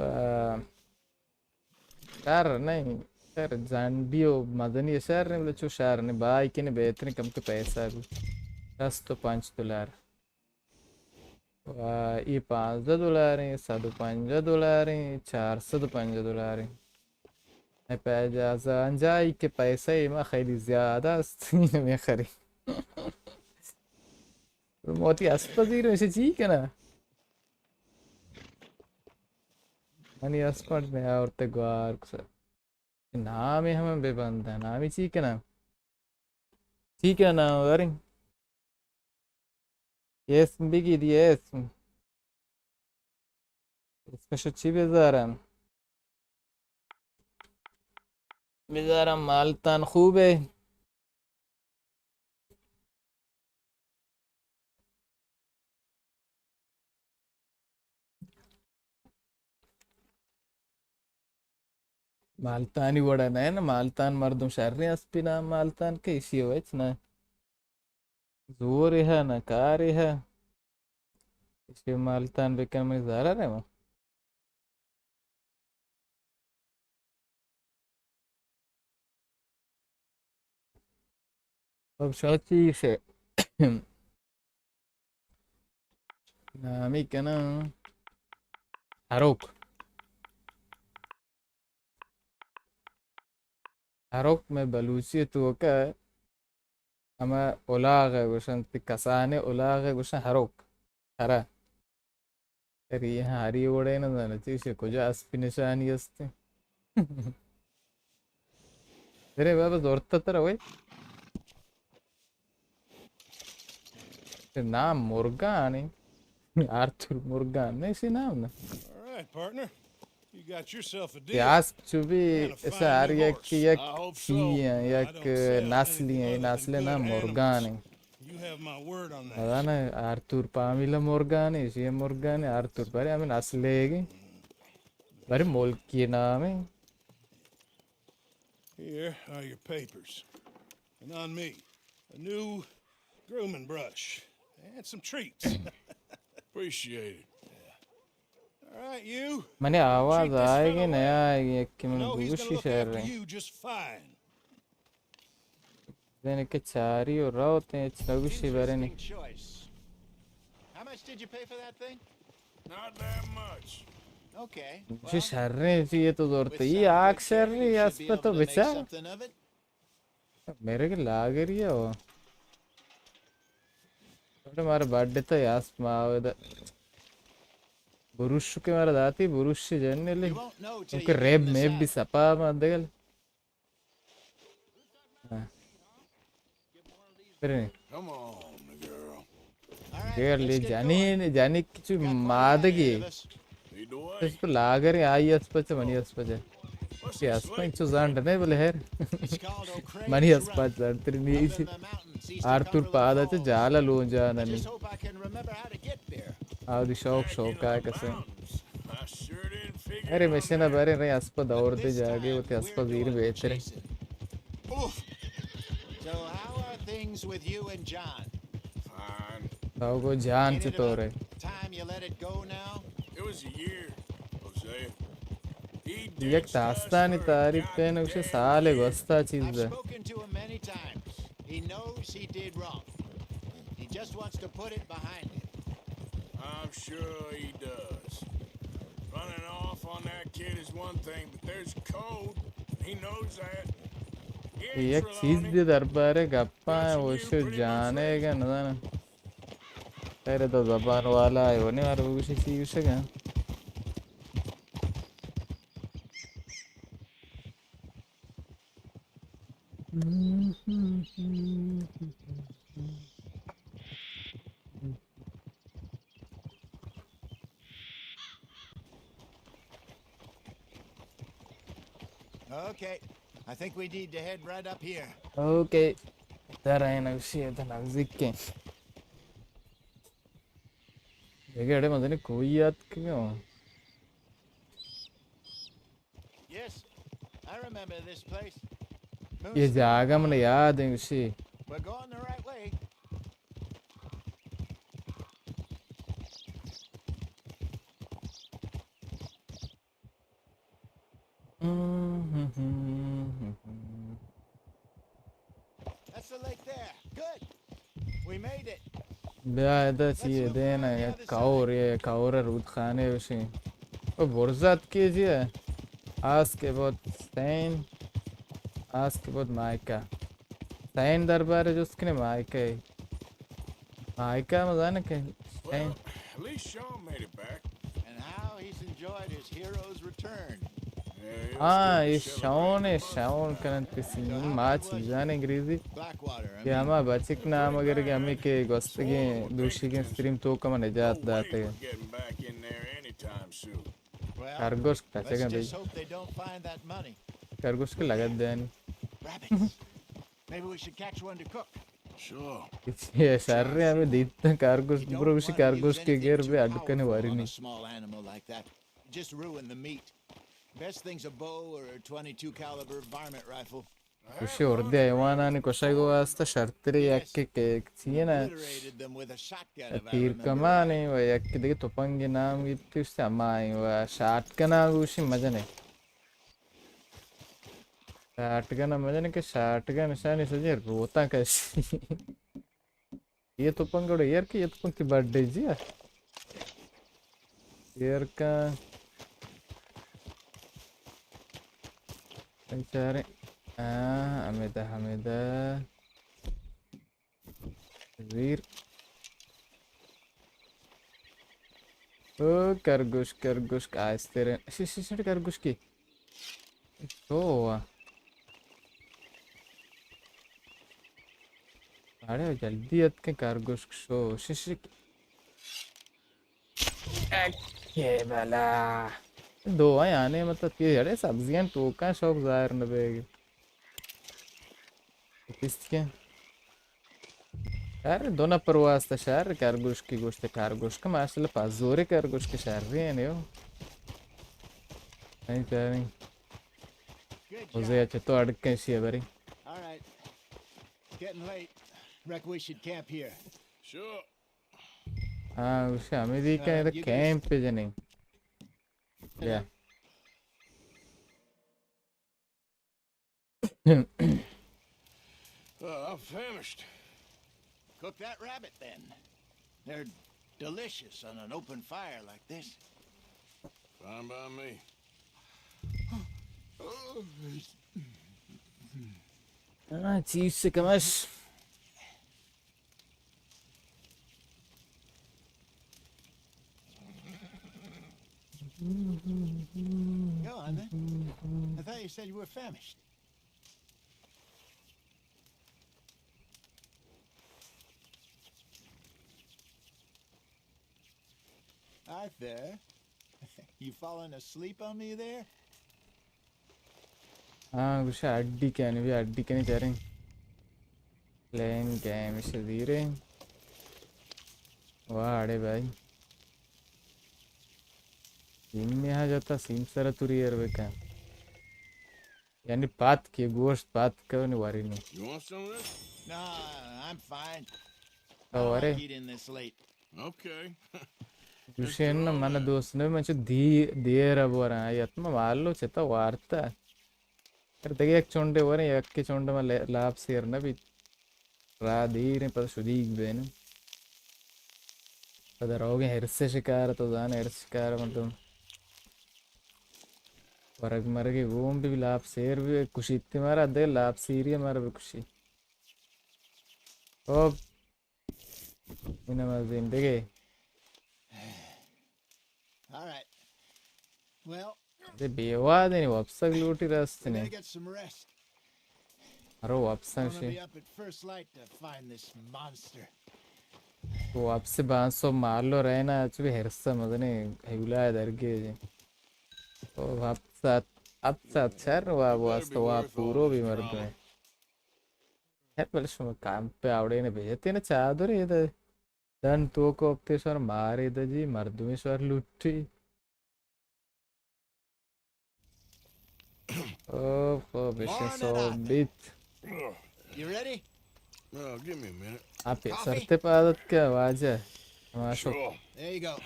شر نہ انت، شر زنڈی و مزنی شر نہ انت، بلے چو شر نہ انت، بھائی کنے بہترین کم کہ پیسہ بی. شست و پنچ دلار. و اے پانزدہ دلار انت، صد و پنجاہ دلار انت، چار صد و پنجاہ دلار انت. اے پہ اجازہ انجائی کہ پیسہ ما خیلی زیادہ است، میں خری. موتی اسپ زیر میشے چی کنا؟ منی اسپنڈ نے آورتے گوار کسا. نامی ہمیں بے بندہ، نامی چی کنا؟ چی کنا نام وریں؟ اسم بگی دی اسم. اسمشو چی بزارم؟ بزارم مالتان خوبه؟ مالتانی وڑا نہ انت، مالتان مردم شریں اسپی نام مالتان کہ ایشی وچ نہ زورے ہا نہ کارے ہا. ایشی مالتان بکن منی زارا رہے ما. اب شاچی سے نامی کناں ہروک. ہروک میں بلوچی توکا ہما الاغ ءَ گوشنت، کسانیں الاغ ءَ گوشن ہروک. ہرا. اری ہاری وڑے نہ زانت، چیشے کجا اسپی نشانی است. ارے بابا زورتا ترا وے. نام مرگان. آرتھر مورگان، نہ ایشی نام نہ. All right, partner. You got yourself a deal. اسپ چو بی، ایشاں ہر یک یک چی ایں، یک نسلی ایں، نسل نام مورگان ایں. You have my word on that. نزاناں، آرتھر پامیلا مورگان ایں، ایشی مورگان ایں، آرتھر بارے ہمیں نسل ایں. بارے ملکی نام ایں. Here are your papers. And on me, a new grooming brush and some treats. Appreciate it. All right, you. منی آواز آئیگی نہ آئیگی، یکی من گوشی شر ایں. You just fine. زین کہ چاری و روت ایں، چہ گوشی برنی. Interesting choice. How much did you pay for that thing? Not that much. Okay. چی شریں چی اے تو زورتے؟ ای آگ شریں، اسپ تو بچار. میرے کے لاگری ہے وہ. مارا بڈ تا اسپ ما. بروش کے مارا داتی، بروش جن لے. کیونکہ ریب میں بھی سپا ما دگل. ہاں. بریں. Come on, girl. گرل جنین، جنین کچو مادگی. تو لاگر آئی اسپچ، منی اسپچ۔ کہ اسپچ چو زانڈ نہیں، بلے ہیر۔ منی اسپچ زانڈ تری نہیں۔ آرتور پادا چہ جالا لون جاننی۔ آودی شوق شوق آ کسے۔ ارے مشینہ بارے رہے اسپا دور دے جاگے، وہ تے اسپا زیر بہتر ہے۔ So how are things with you and John? Fine. تو گو جان چطور ہے؟ Time you let it go now? It was a year, Jose. یک تاستانی تعریف پہ نوشے سال گوستا چیز۔ I've spoken to him many times. He knows he did wrong. He just wants to put it behind him. I'm sure he does. Running off on that kid is one thing, but there's code. He knows that. یک چیز دی دربارے گپاں وشو جانے گا نزاناں۔ خیر تو زبان والا ہے، ونی مار بگوشی چی گوشگا۔ Okay, I think we need to head right up here. Okay, در این اوشی ہے تو نزدیک کے۔ دیگه اڑے مزنی کوئی یاد کیوں؟ Yes, I remember this place. یہ جاگہ من یاد ہے اوشی۔ We're going the right way. That's the lake there. Good. We made it. بیا ادا چی دین کور، یہ کور رودخانے بشی۔ او برزات کی جی ہے۔ Ask about Stan. Ask about Micah. سین دربار جست کنے مائکہ۔ مائکہ مزانے کہ سین۔ Well, at least Sean made it back. And how he's enjoyed his hero's return. ہاں، یہ شون ہے، شون کنن کسی ما چیزان انگریزی۔ کہ ہما بچک نام اگر کہ ہمیں کہ گوستگیں دوشیگیں سٹریم تو کم نجات داتے۔ خرگوش کچگا بھئی۔ خرگوش کے لگت دینی۔ Maybe we should catch one to cook. Sure. یہ شر ہمیں دیت کارگوش، برو بشی کارگوش کے گیر بے اڈ کنے واری نہیں۔ Small animal like that. Just ruin the meat. Best thing's a bow or a twenty-two caliber varmint rifle. کشی اردے حیوانانی کشگ واسطہ شرتری یکی کہ چیئے نا، تیر کمانی و یکی دیگه تپنگی نام گیتی اشتے ہمائی و شاٹ گنا گوشی مجنے۔ شاٹ گن ء مزن کہ شاٹ گن شانی سجیں روتاں کشی۔ یہ تو پنگڑ ایر کہ یہ تو پنکی برتھ ڈے جی ہے۔ ایر کا بیچارے۔ ہاں، ہمیدا، ہمیدا۔ زیر۔ او کرگوش، کرگوش، آہستہ رہ۔ شش، شش، شش، کرگوش کی۔ شو وا۔ اڑے جلدی اتکیں کرگوش شو۔ شش، شش۔ اکے بلا۔ دو ہیں آنے مطلب کہ اڑے سبزیاں ٹوکاں شوق ظاہر نہ بیگ۔ کست کے۔ شر دو نفر واسطہ شر کرگوشکی گوشت کرگوشک ماشاءاللہ پزورے کرگوشک شر ہیں یو۔ نہیں چاریں۔ وزے اچھا تو اڑکیں شیئے بری۔ All right. It's getting late. Reckon we should camp here. Sure. ہاں، اسے ہمیں دی کہیں تو کیمپ پہ جنیں۔ بیا۔ Uh, I'm famished. Cook that rabbit then. They're delicious on an open fire like this. Fine by me. ہاں، چیز سے کمش۔ Go on then. I thought you said you were famished. Arthur. You falling asleep on me there? ہاں، گوشے ہڈی کنی، بیا ہڈی کنی چاریں۔ پلین گیم اسے دیریں۔ واہ، اڑے بھائی۔ سیم میں ہاں جاتا، سیم سر توری ایر بکن۔ یعنی پاتکے، گوشت پاتکے نی واری نی۔ You want some of this? Nah, I'm fine. تو I don't ورے۔ Like eating this late. Okay. گوشے نا، من دوست نہ، من چو دی، دیر ءَ بوراں، یت ما مالو چتا وارتا۔ پر دگہ یک چنڈے وریں، یکے چنڈ ما لے، لاپ سیر نہ بیت۔ را دیریں، پدا شدیگ بین۔ پدا روگیں ہرس شکار، تو زان ہرس شکار مردم۔ ورگ مرگے گون بی، لاپ سیر بی، کشیتی مارا، دے لاپ سیری مارا بکشی۔ خب۔ اینم از این دگہ۔ All right. Well, دے بیواد اینی واپسگ لوٹی راست we نے۔ Better get some rest. ارو واپساں Gonna شی۔ Be up at first light to find this monster. تو واپس بانسو مالو رہنا، چو بھی ہرسا مزنے ہیولا درگے۔ تو ہفت ساعت، ہفت ساعت شر واب واسطہ واب پورو بھی مردمے۔ ہر بلے شما کام پہ آوڑے نے بھیجتے نا چادر یہ دے۔ دن تو کو اپتے شور مارے دجی، مردمی شور لٹی۔ او، خو بشن سو بیت۔ You ready? Oh, give me a minute. آپ سرتے پادت کیا واجہ؟ ماشو۔ Sure. There you go.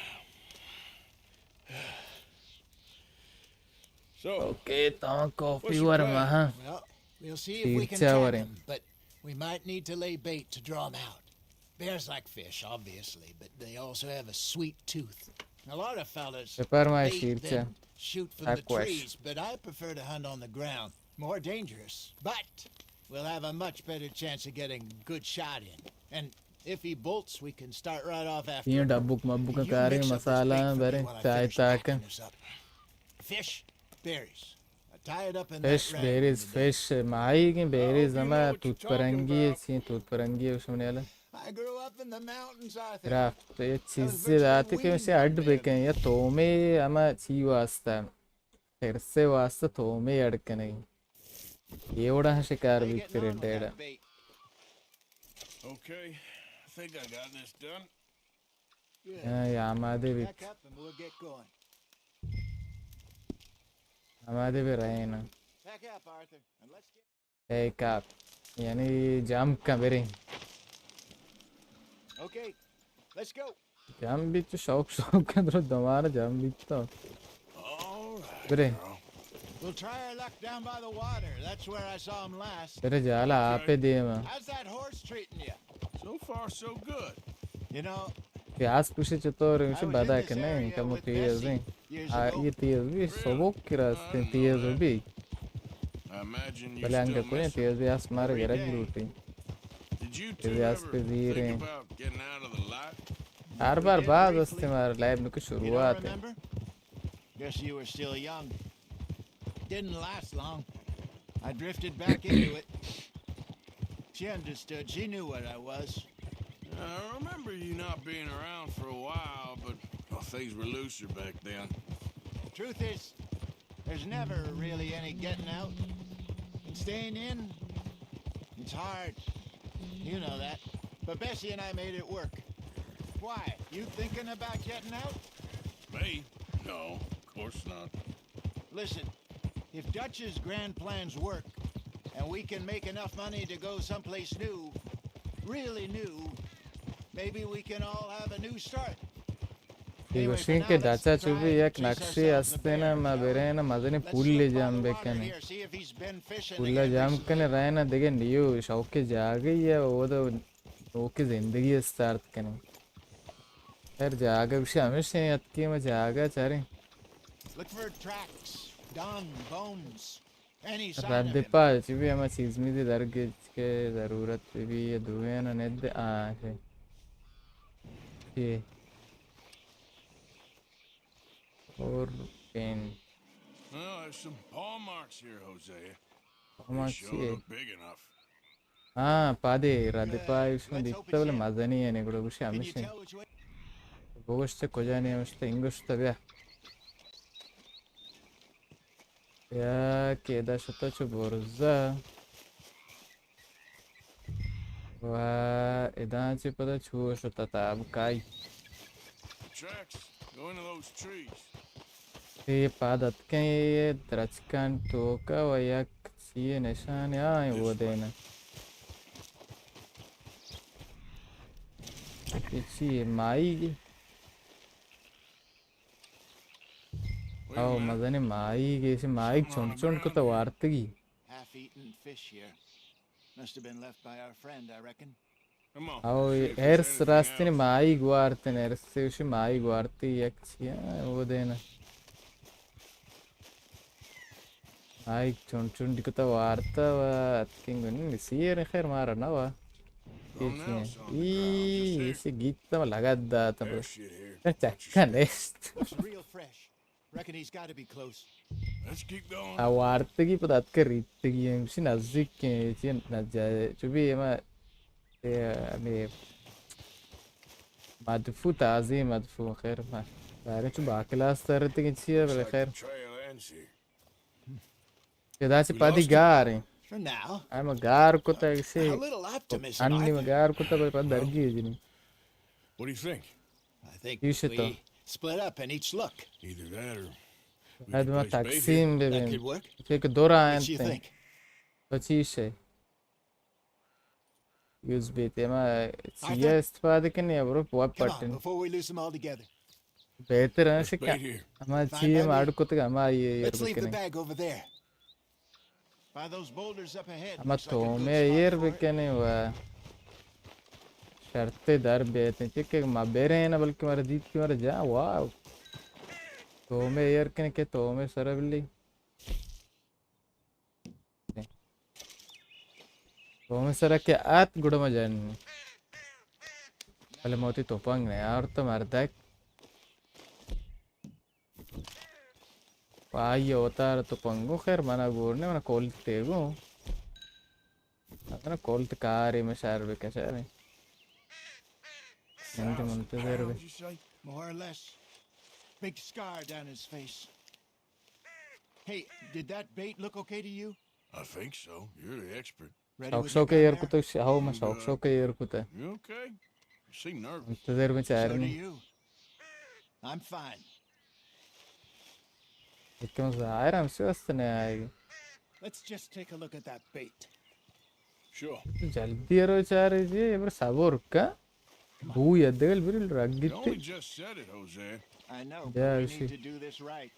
So, okay, تاں کافی ورما، ہاں۔ Well, we'll see if we can track them, but we might need to lay bait to draw 'em out. Bears like fish, obviously, but they also have a sweet tooth. A lot of fellas bait, then shoot from the trees, but I prefer to hunt on the ground. More dangerous, but we'll have a much better chance of getting a good shot in. And if he bolts, we can start right off after him. یہ ڈبک مبک کاریں مسالہ برے چائے تاک۔ Fish, berries. I tie it up in that rag. Fish, berries, fish، ماہی کی berries، ہما توت پرنگی، چی توت پرنگی، اس میں نیالا۔ I grew up in the mountains, Arthur. Rafat, یہ چیزیں داتے کہ اسے اڈ بکن، یا تومے، ہما چی واسطہ، ہرسے واسطہ تومے اڈ کنگی۔ یہ وڑا شکار بیت تیرے ڈیڑا۔ Okay, I think I got this done. ہاں، یہ آمادے بیت۔ Pack up and we'll get going. آمادے بہ رہے ہیں نا۔ Pack up, Arthur, and let's get اے کاپ، یعنی جمپ کن بریں۔ Okay, let's go. جمپ بیت تو شوق، شوق کن درو دوبارہ جمپ بیت تو۔ All right, برے۔ Girl. We'll try our luck down by the water. That's where I saw him last. برے جالا آپے دیما۔ How's that horse treating you? So far, so good. You know, پیاس پوشی چطور ہے؟ اسے بدا کنے، کمو تیز ہیں۔ آ، یہ تیز بھی، سبک کی راستے تیز بھی۔ بلے انگہ کوئی تیز بھی آس مارے گرگ لوٹی۔ تیز بھی آس پہ زیر ہیں۔ ہر بار باز استے مارے لائب نکو شروعات ہے۔ Guess you were still young. Didn't last long. I drifted back into it. She understood. She knew what I was. I remember you not being around for a while, but, well, things were looser back then. The truth is, there's never really any getting out. And staying in, it's hard. You know that. But Bessie and I made it work. Why? You thinking about getting out? Me? No, of course not. Listen, if Dutch's grand plans work, and we can make enough money to go someplace new, really new, maybe we can all have a new start. اے گوشیں کہ ڈچ ءَ چو بی یک نقشے است اِنت، ما بریں مزنیں پولے جم بکنیں۔ پول ءَ جم کنیں، رئیں دگہ نیو شوقیں جاگہے ءَ، اودا نوکیں زندگی ءَ سٹارٹ کنیں۔ خیر، جاگہ گوشی ہمیش اِنت، اتکیں ما جاگہ چاریں۔ Look for tracks, dung, bones. رد پا چی بی ہما چیز میزی درگیج کہ ضرورت بی، یہ دوئیں ند آ ہے۔ یہ اور pain. Well, there's some paw marks here, Jose. Paw marks چی ہے؟ Sure look big enough. ہاں، پادے رد پا ایشاں دیتا بلے مزنی ہے، نگڑو گوشی ہمیشہ۔ بگوشتے کجا نہیں ہمیشہ، انگوشتا بیا۔ یا کہ ادا شتہ چو برزا. و ادا چہ پدا چو شتہ تاب کائی. Tracks go into those trees. اے پاد اتکیں اے درچکان توکا و یک چیئے نشانے آئیں وہ دینا. اے چیئے مائی گی؟ او مزنیں ماہیگے، ایشی ماہیگ چنڈ چنڈ کتہ وارتگی. Half-eaten fish here. Must have been left by our friend, I reckon. او ارس راستین ماہیگ وارتن، ارس ایشی ماہیگ وارتی یک چی او دینا. ماہیگ چنڈ چنڈ کتہ وارتہ و اتکن گون سیر خیر مارا نہ وا. ای ایشی گیت لگت دات. چکا نیست. Looks real fresh. Reckon he's got to be close. Let's keep going. آ وارتگی پدا اتکہ ریتگی، ہمشی نزدیک کیں، چی نزدیک، چو بھی ہما، اے، ہمے مدفوع، تازی مدفوع، خیر، ما داریں چو باکلاس ترتگی چیئے، بلے خیر. Trail ends here. ادا چہ پادی گار ایں. For now. اما گار کتہ کسی. A little optimism, I انی ما think. گار کتہ بلے پد درگی جنی. What do you think? I think ایش تو. We split up and each look. Either that or we اد ما could place Bait تقسیم here. That ببین. Could work. چہ کہ دو راہ What do you انت. Think? تو چیش ہے؟ یوز بیت. اما چیئے استفادہ کنی، برو ویب Come on, پٹن. Before we lose them altogether. بہتر ہے There's شکا. Bait here. اما Fine چیئے by me. ماڈ کتگ، اما یہ ایر Let's leave the bikini. Bag over there. By those boulders up ahead. اما looks like a تو good میں spot ایر for it. بکنی و شرط در بیت، چہ کہ ما بریں نہ، بلکہ مارا دیت کہ مارا جا، واو. تو میں ایر کنی کہ تو میں سر بلی. تو میں سر کہ آت گڑا ما جن. بلے موتی توپنگ نے آورت مردک. پہ آئی ء وتارا تو پنگو خیر منا گور نے، منا کولت تیگو. منا کولت کاری مشار بکشارے. انت منتظر بے. More or less. Big scar down his face. Hey, did that bait look okay to you? I think so. You're the expert. شوق شوق ایر کتہ، ہو، من شوق شوق ایر کتہ. You okay? You seem nervous. منتظر بے چارنی. I'm fine. یکم ظاہر ہم سے واسطے نہیں آئے گی. Let's just take a look at that bait. Sure. جلدی رو چارے جی، بر صبر کا. بو یدگل بری رگ گیتی. You only just said it, Jose. I know, but we need to do this right.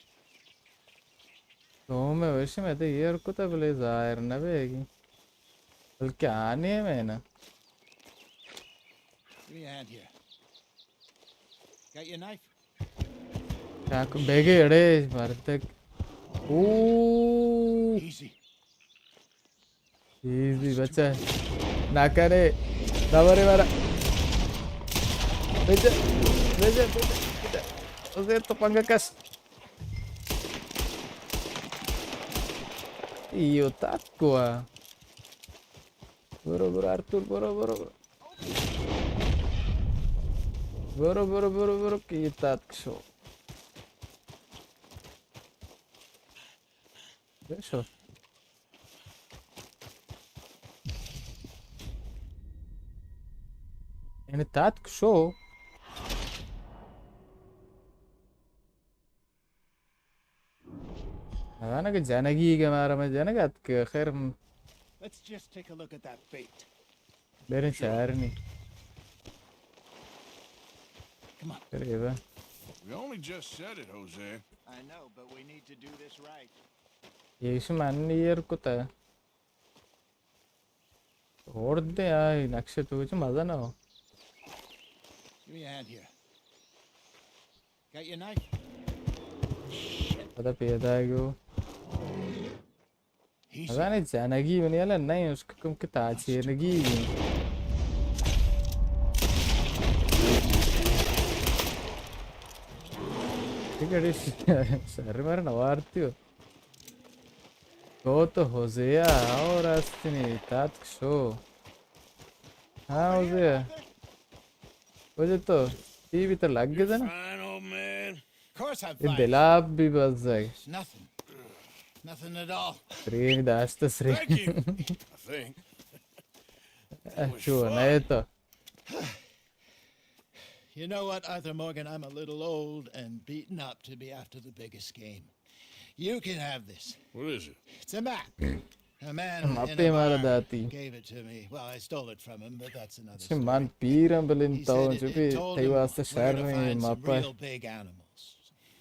تو میں وشی میں تو ایر کتہ بلے ظاہر نہ بیگی. بلکہ آنے میں نا. Give me a hand here. Got your knife? چاکو بیگے اڑے مردک. او. Easy. ایزی بچہ. نہ کرے. نہ مرے مارا. بچہ. بچہ، بچہ، بچہ. اسے تو پنگا کس. ایو تات کو. برو، برو، ارتور، برو، برو، برو. برو، برو، برو، برو، کہ یہ تاتک شو. بے شو. یعنی تاتک شو. نزاناں کہ جنگی کہ مارا میں جنگ ات کہ خیر. Let's just take a look at that bait. بریں چارنی. Come on. قریبا. We only just said it, Jose. I know, but we need to do this right. یہ شما انی ایر کتا. ہوردیں آئی نقشے تو چہ مزہ نہ ہو. Give me a hand here. Got your knife? پدا پیدا گو. Easy. مزہ نہیں جانگی منی والا نہیں، اس کو کم کے تاچینگی. ٹھیک ہے، سر مارا نوارتی ہو. تو تو ہوزے ء اور استنی تاتک شو. ہاں، ہوزے ء. ہوزے تو ٹی وی تو لگ گئے نا. Fine, old man. Of course I'm یہ fine. دلاب بھی بزگ. It's nothing. Nothing at all. سرین داشت سرین. Thank you. I think. That was fun. You know what, Arthur Morgan? I'm a little old and beaten up to be after the biggest game. You can have this. What is it? It's a map. A man in a bar gave it to me. Well, I stole it from him, but that's another story. من پیرم بلے تو چوپی تئی واسطہ شر نہیں ماپا.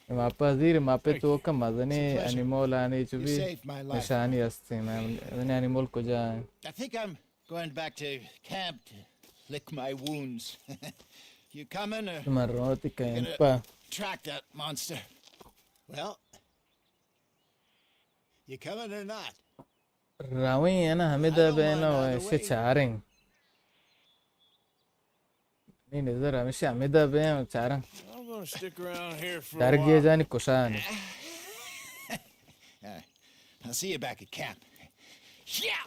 ماپا زیر ماپے تو کا مزنے انیمول آنے چوپی نشانی ہستے. مزنے انیمول کجا ہیں؟ I think I'm going back to camp to lick my wounds. You coming or من روتی Campa. Track that monster. Well, you coming or not? رویں ہے نا ہمیں دا بینا ایسے چاریں. نی نظر ہمیشہ ہمیں دا بے چاریں. I'm gonna stick around here for a while. درگیجانی کشانی. All right. I'll see you back at camp. Yeah.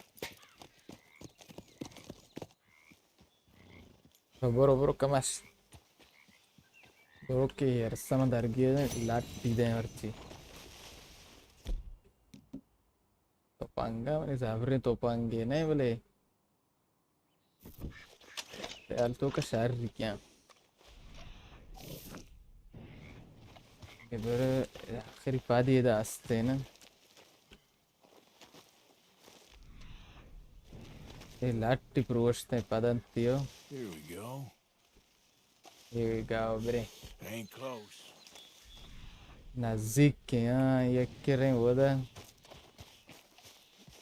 برو برو کماش. برو کہ ارسا من درگیجانی لاٹ پیدیں مرچی. تو پنگا منی زبریں تو پنگے نہیں بلے. خیال تو کا شر ریکیاں. ادھر آخری پادی ادا ہستے نا. اے لاٹی پروشتے پدنتیو. Here we go. Here we go, برے. Staying close. نزیک کے ہاں یک کریں وہ دا.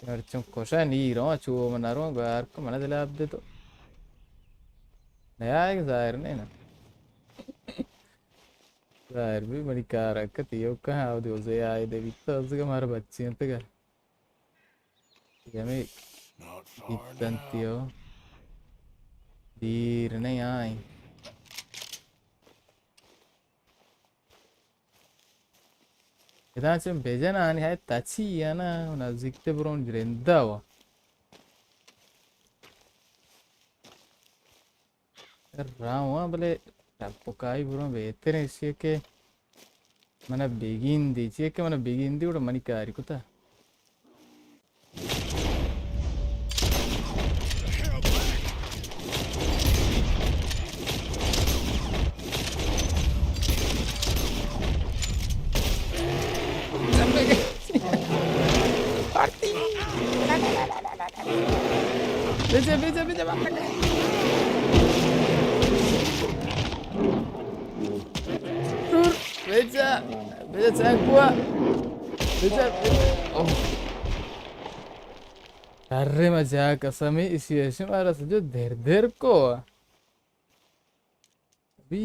مرچوں کشا نی رو چو من رو گار کو من دل آپ دے تو. نیا ایک ظاہر نہیں نا. ظاہر بھی منی کار کتی یو کہاں او دیو زے آئے دے بیتا زگا مار بچی انت گا. ہمے بیتنتیو. دیر نہیں آئیں. ادا چم بجن آنی ہے تچی یا نا نزدیک تے برون جرندا وا. راہ ہوا بلے ٹپکائی برو بہتر ایشی کہ منا بگیندی چیئے کہ منا بگیندی گڑا منی کاری کتا. بجا، بجا، بجا، بجا، بجا. بجا، بجا، چاکوا. بجا، بجا. اوہ. ارے مجا قسمی اسی ایشی مارا سجو در در کو. بی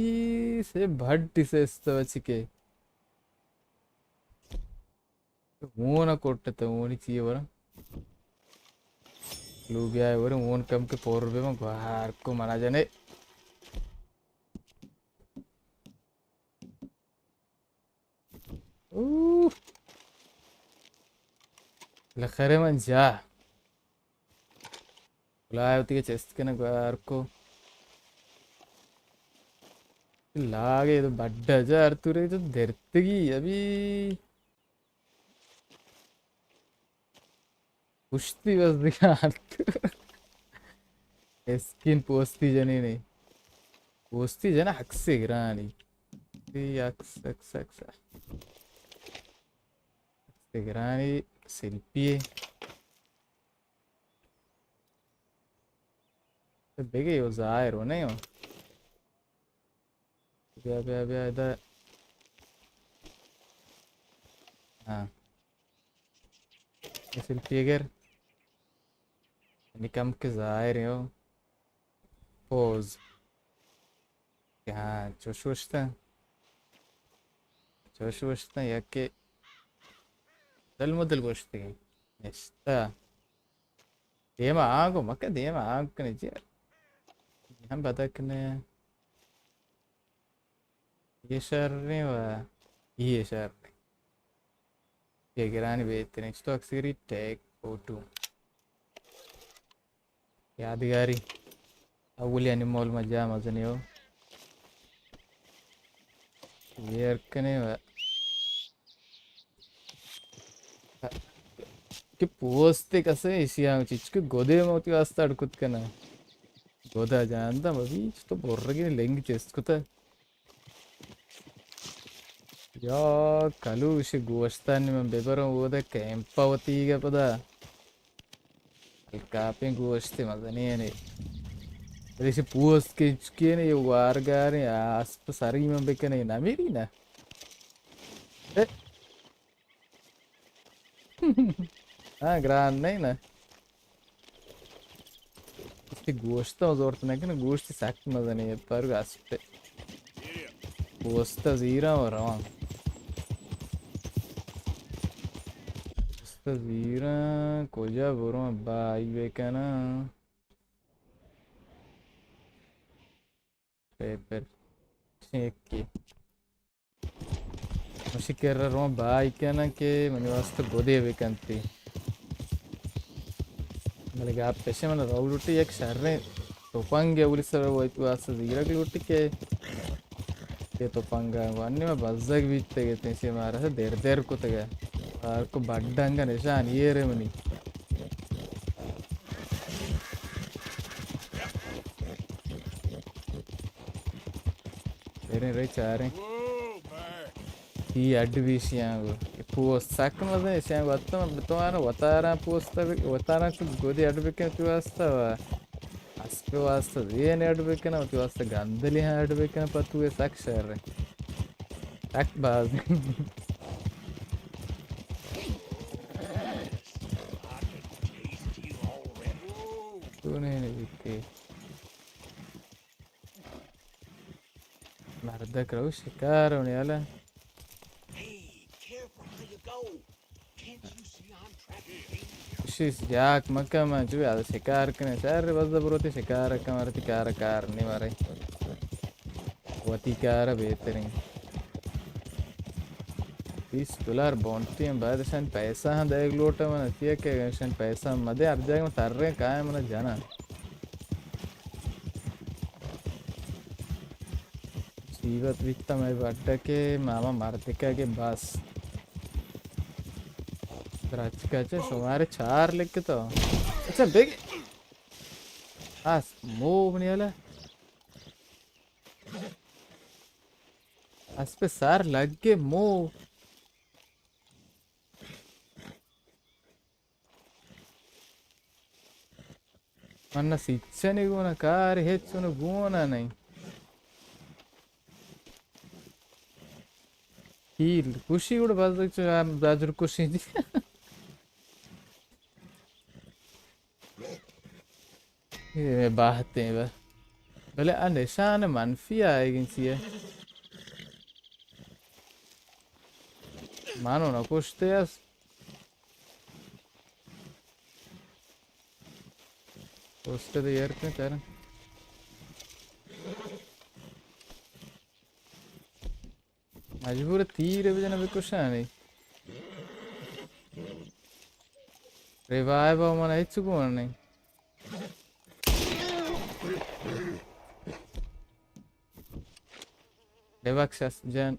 سے بھڈی سے استو چکے. ہون ءَ کٹت، ہونی چی ورا؟ لوبیا ورا، ہون کم کہ پر بے، من گوار کو منا جنے. اوہ. لخرے من جا. بلا وتی چست کنے گوار کو. لاگے تو بڈا جار تو رے تو درتگی ابھی. پشتی بس دیگا. اسکین پوستی جنی نہیں. پوستی جنا عکس گرانی. تی عکس، عکس، عکس. عکس گرانی سیلفی. بگے او ظاہر ہو نہیں ہو. بیا، بیا، بیا، ادا. ہاں. اے سیلفی گر. نی کم کہ ظاہر ہو. پوز. کہ ہاں، چوش وشتن. چوش وشتن، یا کہ دل مدل گوشتی. نشتا. دیما آنگو مکہ، دیما آنگ کنے جی. ہم بدک نے. یہ شر نہیں و یہ شر نہیں. یہ گرانی بہترین. چطور اکثری ٹیگ فوٹو. یادگاری. اولی انیمول مجا مزنی ہو. یہ ارکنے و. کہ پوستے کسے ایشی آں چچکے گودے ما وتی واسطہ اڈ کت کناں۔ گودا جاندا مبی، چتو برگی لنگ چست کتا۔ یا کلوش گوشتانی من ببرم اودا کیمپا وتیگا پدا۔ الکاپیں گوشتے مزنینے۔ ریش پوست کچکینے، یہ وارگاریں آسپ سری من بکنے، نمیری نا۔ اے۔ ہاں، گران نہیں نا۔ اشی گوشت ءَ زورت نہ کن، گوشت سک مزنیں، پر اسپ پوست ءَ زیراں و رواں۔ پوست ءَ زیراں، کجا برواں؟ بائی بکناں۔ پیپر۔ یکی۔ مشی کرا رواں بائی کناں کہ منی واسطہ گدے بکنتی۔ بلے گپ پیشے من رو لوٹی یک شریں تپنگے اولی سر وتی واسطہ زیرگ لوٹی کہ یہ تپنگ انی ما بزگ بیتگ اتیں، سے مارا سے در در کتگ۔ آرکو بڈنگ نشان یہ رے منی۔ بریں رے چاریں۔ ای اڈ بیشیاں گو۔ پوست سک مزن، اشیاں گو اتم بتوانا وتارا پوست بی-، وتارا چو گودی اڈ بکن تو واسطہ و اسپ واسطہ زین اڈ بکن، وتی واسطہ گندلی ہاں اڈ بکن، پتو سک شر۔ سک باز۔ تو نہیں نہیں بیتے۔ مردک رو شکار ہونے والا۔ شیش جاک مکہ من چو یاد شکار کنے، شر بس بروتی شکار کن، مرتی کار کار نہیں مارے۔ وتی کار بہترین۔ بیست دلار بونٹی ہم باید شن پیسہ ہم دیگ لوٹا من اتیا کہ شن پیسہ ہم مدے ہر جاگہ من ترے کائے من جانا۔ مصیبت بیتا مئے بڈ کہ ماما مردکا کہ بس۔ درچکا چہ شمارے چار لکھتا۔ اچھا بگ۔ آس مو بنی والا۔ اسپ سر لگے مو۔ من نہ سیچنی گونا کار ہچ نہ گونا نہیں۔ ہیل کشی گڑ بزگ چو داجر کشی دی۔ یہ میں باہتے ہیں بس۔ بلے آ نشان منفی آئے گی چیئے۔ مانو نہ کشتے اس۔ پوسٹ دے یار کن چارن۔ مجبور تیر بجن بکشانی۔ ریوائیو من ہچ گون نہیں۔ ببخش اس جان۔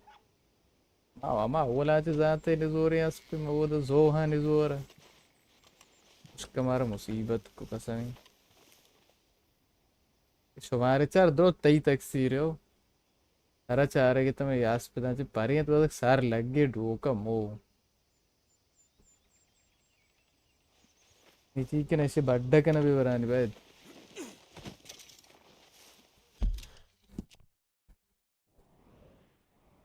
ما، ما اولا چہ زانتے نزوریں اسپے، ما اودا زوہاں نزور۔ اشکا مارا مصیبت کو قسمیں۔ شمارے چار درو تئی تقصیر ہو۔ ترا چارے کہ تمہیں یاس پدان چہ پرینت بزک سار لگے ڈوکا مو۔ یہ چیز کہ نشے بڈا کنا بے برانی باید۔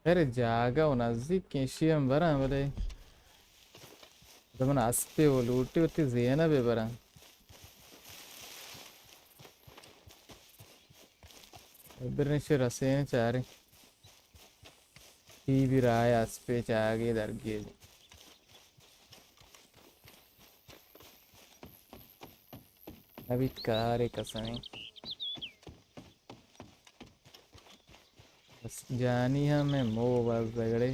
ارے جاگہ و نزدیک کیں، اشی ہم براں، بلے من اسپے و لوٹی وتی زینبے براں۔ برنش رسین چاریں۔ ٹی وی راہ اسپے چاگے درگیج۔ نبیت کارے کسانیں۔ بس جانی ہم ہے مو باز دگڑے۔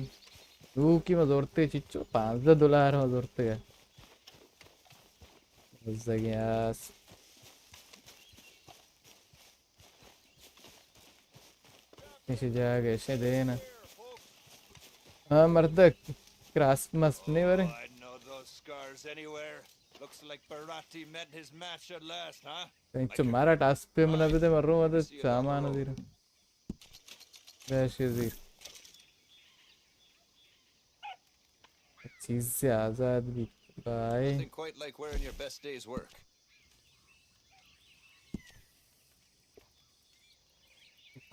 دوکی ما زورتے چچو، پانزدہ دلار ما زورتے گا۔ بزگیں آس۔ ایشی جاگہ ایشی دینا۔ ہاں مردک، کراسپ مسپ نہیں ورے؟ Anywhere. Looks like Barati met his match at last, huh? انچو مارا ٹاسک پہ منا بدے، مرو مدد سامان دیر. بیشی زیر. چیز سے آزاد بھی. بھائی. Nothing quite like wearing your best day's work.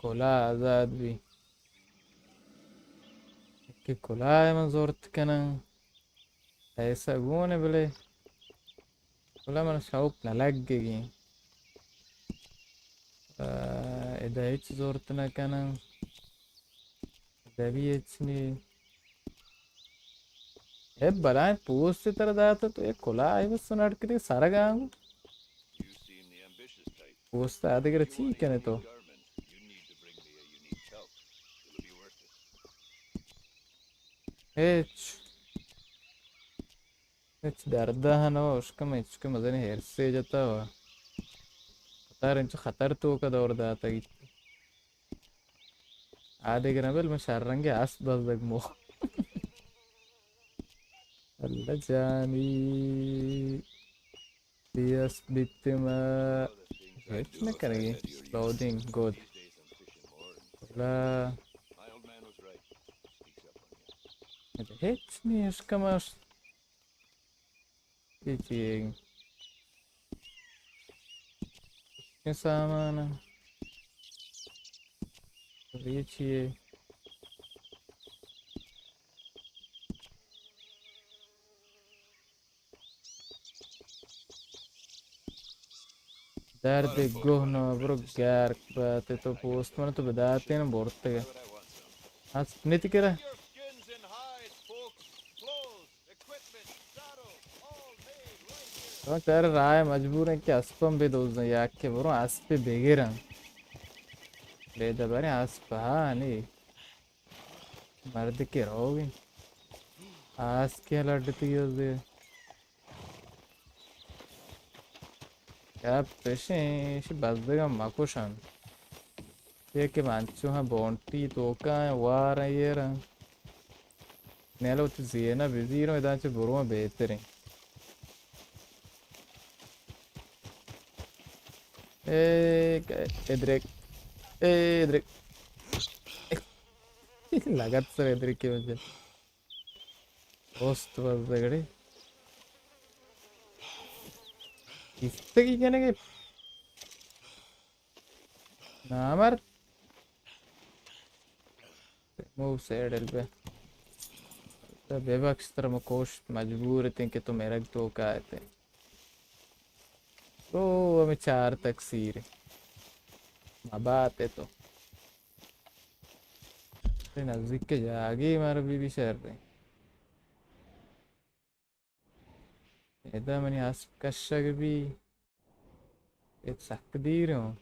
کلا آزاد بی. کہ کلا ء من زورت کناں. پیسہ گون ء بلے کلا من شوق نہ لگگی. آ، ادا ہچ زورت نہ کناں. دبی ہچ نی. اے بلائیں پوست ترا داتا تو اے کلا اے بس نڑ کتی سرگا. پوست آدگر چی کنے تو؟ ہچ. ہچ درد ہنو اشکم ہچ کہ مزنی ہیرسے جتا ہوا. خطر انچو خطر تو کا دور داتا گیت. آ دگہ نہ بل، من شررنگیں اسپ بزگ مو. اللہ جانی. بی اسپ بیت ما. ہچ نہ کنگی. لوڈنگ گود. اللہ. ہچ نی اشکمش. اے چی اے؟ اے سامان اے. اے چی اے؟ درد گوہ نو برو گرک بات تو پوست من تو بداتین برتگ. اسپ نیتی کرا. تو چار رائے مجبور ہیں کہ اسپم بے دوزن یا کہ برو اسپ بگیرن. بے دبریں اسپ ہا نی. مرد کہ روگی. آس کہ لڈتی ہو زی. یا پیشیں ایش بزگا مکشن. یہ کہ منچو ہاں بونٹی توکا ہیں، وار ہیں، یہ رہا. نیلو تی زینا بزیرو، ادا چہ برو بہتریں. اے، ادرک. اے، ادرک. لگت سر ادرک کی وجہ. اوست بس دگڑی. کستگی کنے کہ نامرد. موو سیڈل بہ. تو بے بخش تر مکوش مجبور تیں کہ تو میرگ تو کا تے. او ہمیں چار تقصیر. مبات تو. نزدیک کے جاگی مارا بی بی شہر رہے. ادا منی اسپ کشگ بی. اے سک دیر اوں.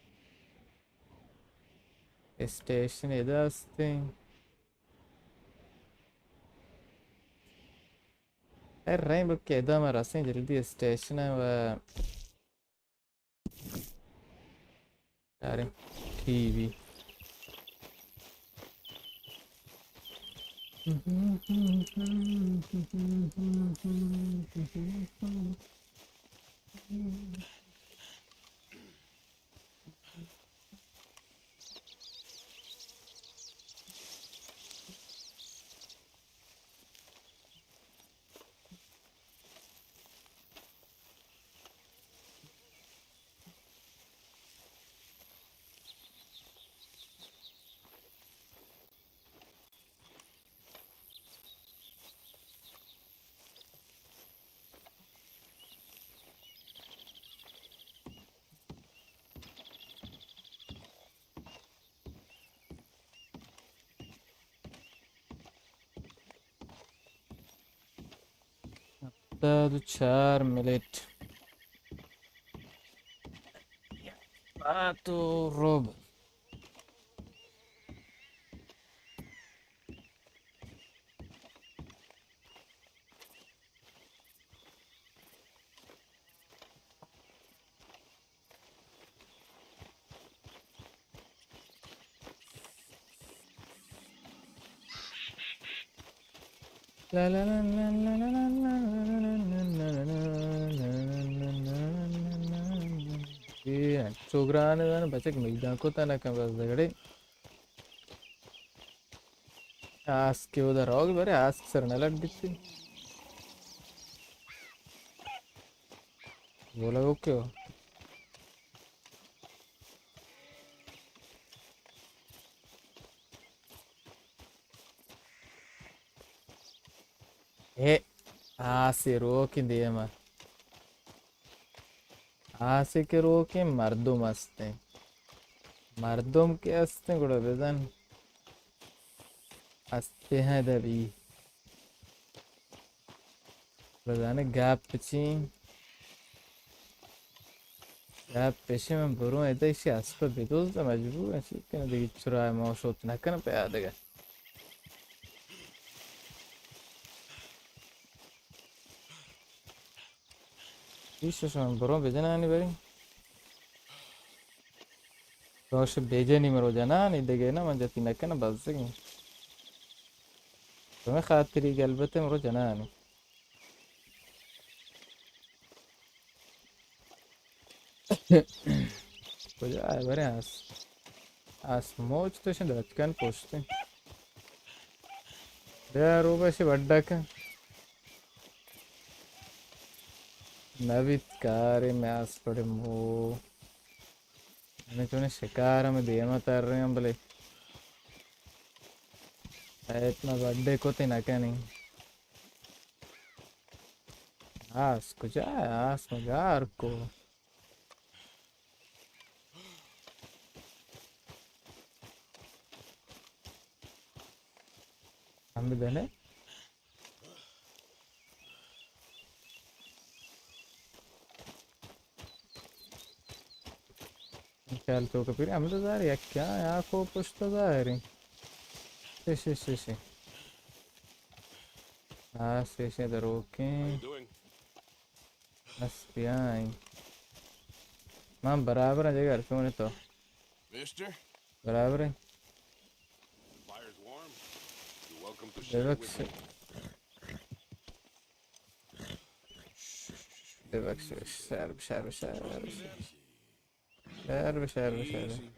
اسٹیشن ادا استیں. اے رہیں بلکہ ادا ما رسیں جلدی اسٹیشن ہے و ارے، ٹی وی. ہفتاد و چار منٹ. آ تو روب. چوگران زن بچک میدان کو تنکن بس دگڑے۔ آسک اودا روگ برے، آسک سر نہ لڈ بیتی۔ بولا اوکے ہو۔ اے آسے روکیں دیما۔ آسے کہ روکیں مردم استیں۔ مردم کہ استیں گڑا بزن اسپے ہیں دبی۔ بزانے گپ چی؟ گپ پیشے من بروں ادا ایشی اسپ بدوز مجبور ہیں چی کنیں دگہ چرا ما شوت نہ کنیں پہ آدگہ۔ ایش شما برو بجنانی بری۔ روش بجنی مرو جنانی دگہ نہ من جتی نکنہ بزگیں۔ تمہیں خاطری گلبت مرو جنانی۔ کجا ہے برے آس؟ آس موج تو شن درچکن پوشتے۔ بیا روبا شی بڈا کن۔ نبیت کارے میں آس پڑے مو۔ ہمیں چونے شکار ہمیں دیما تر رہے ہیں بلے۔ ایت میں بڈے کو تے نہ کنی۔ آس کجا ہے؟ آس مگار کو۔ ہم بدنے۔ خیال تو کہ پھر ہم تو ظاہر یک کیا یا کو پشت ظاہر ہے۔ شی، شی، شی، شی۔ ہاں، شی، شی، دروکیں۔ بس بیائیں۔ من برابر ہیں جگہ ہر چونے تو۔ برابر ہے۔ ببخش۔ ببخش، شر، شر، شر۔ شر، شر، شر۔ Easy.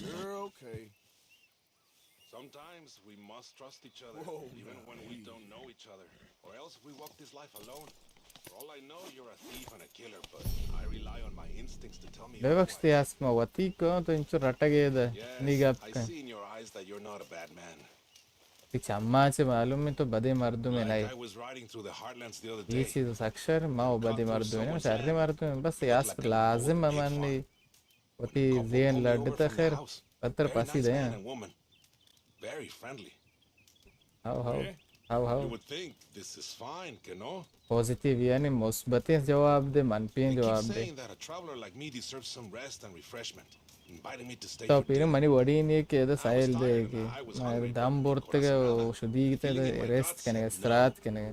You're okay. Sometimes we must trust each other, even when we don't know each other. Or else we walk this life alone. For all I know, you're a thief and a killer, but I rely on my instincts to tell me ببخش، تئی اسپ ما وتی کو، تو انچو رٹگے دے، نی گپ کن۔ I see in your eyes that you're not a bad man. تئی چماں چہ معلوم ہے تو بدے مردمے نہ ئے۔ اے چیز سک شر، ما و بدے مردمے نہ، شریں مردمے، بس اے اسپ لازم ہے منی وتی ذہن لڈتا خیر، پتر پاسی دے۔ ہاؤ ہاؤ، ہاؤ ہاؤ۔ پازیٹیو یعنی مثبتیں جواب دے، منفی جواب دے۔ تو پیریں منی وڑی نہیں کہ ادا سائل دے کہ من دم برتگ و شدیگ تے ریسٹ کنگے، استراحت کنگے۔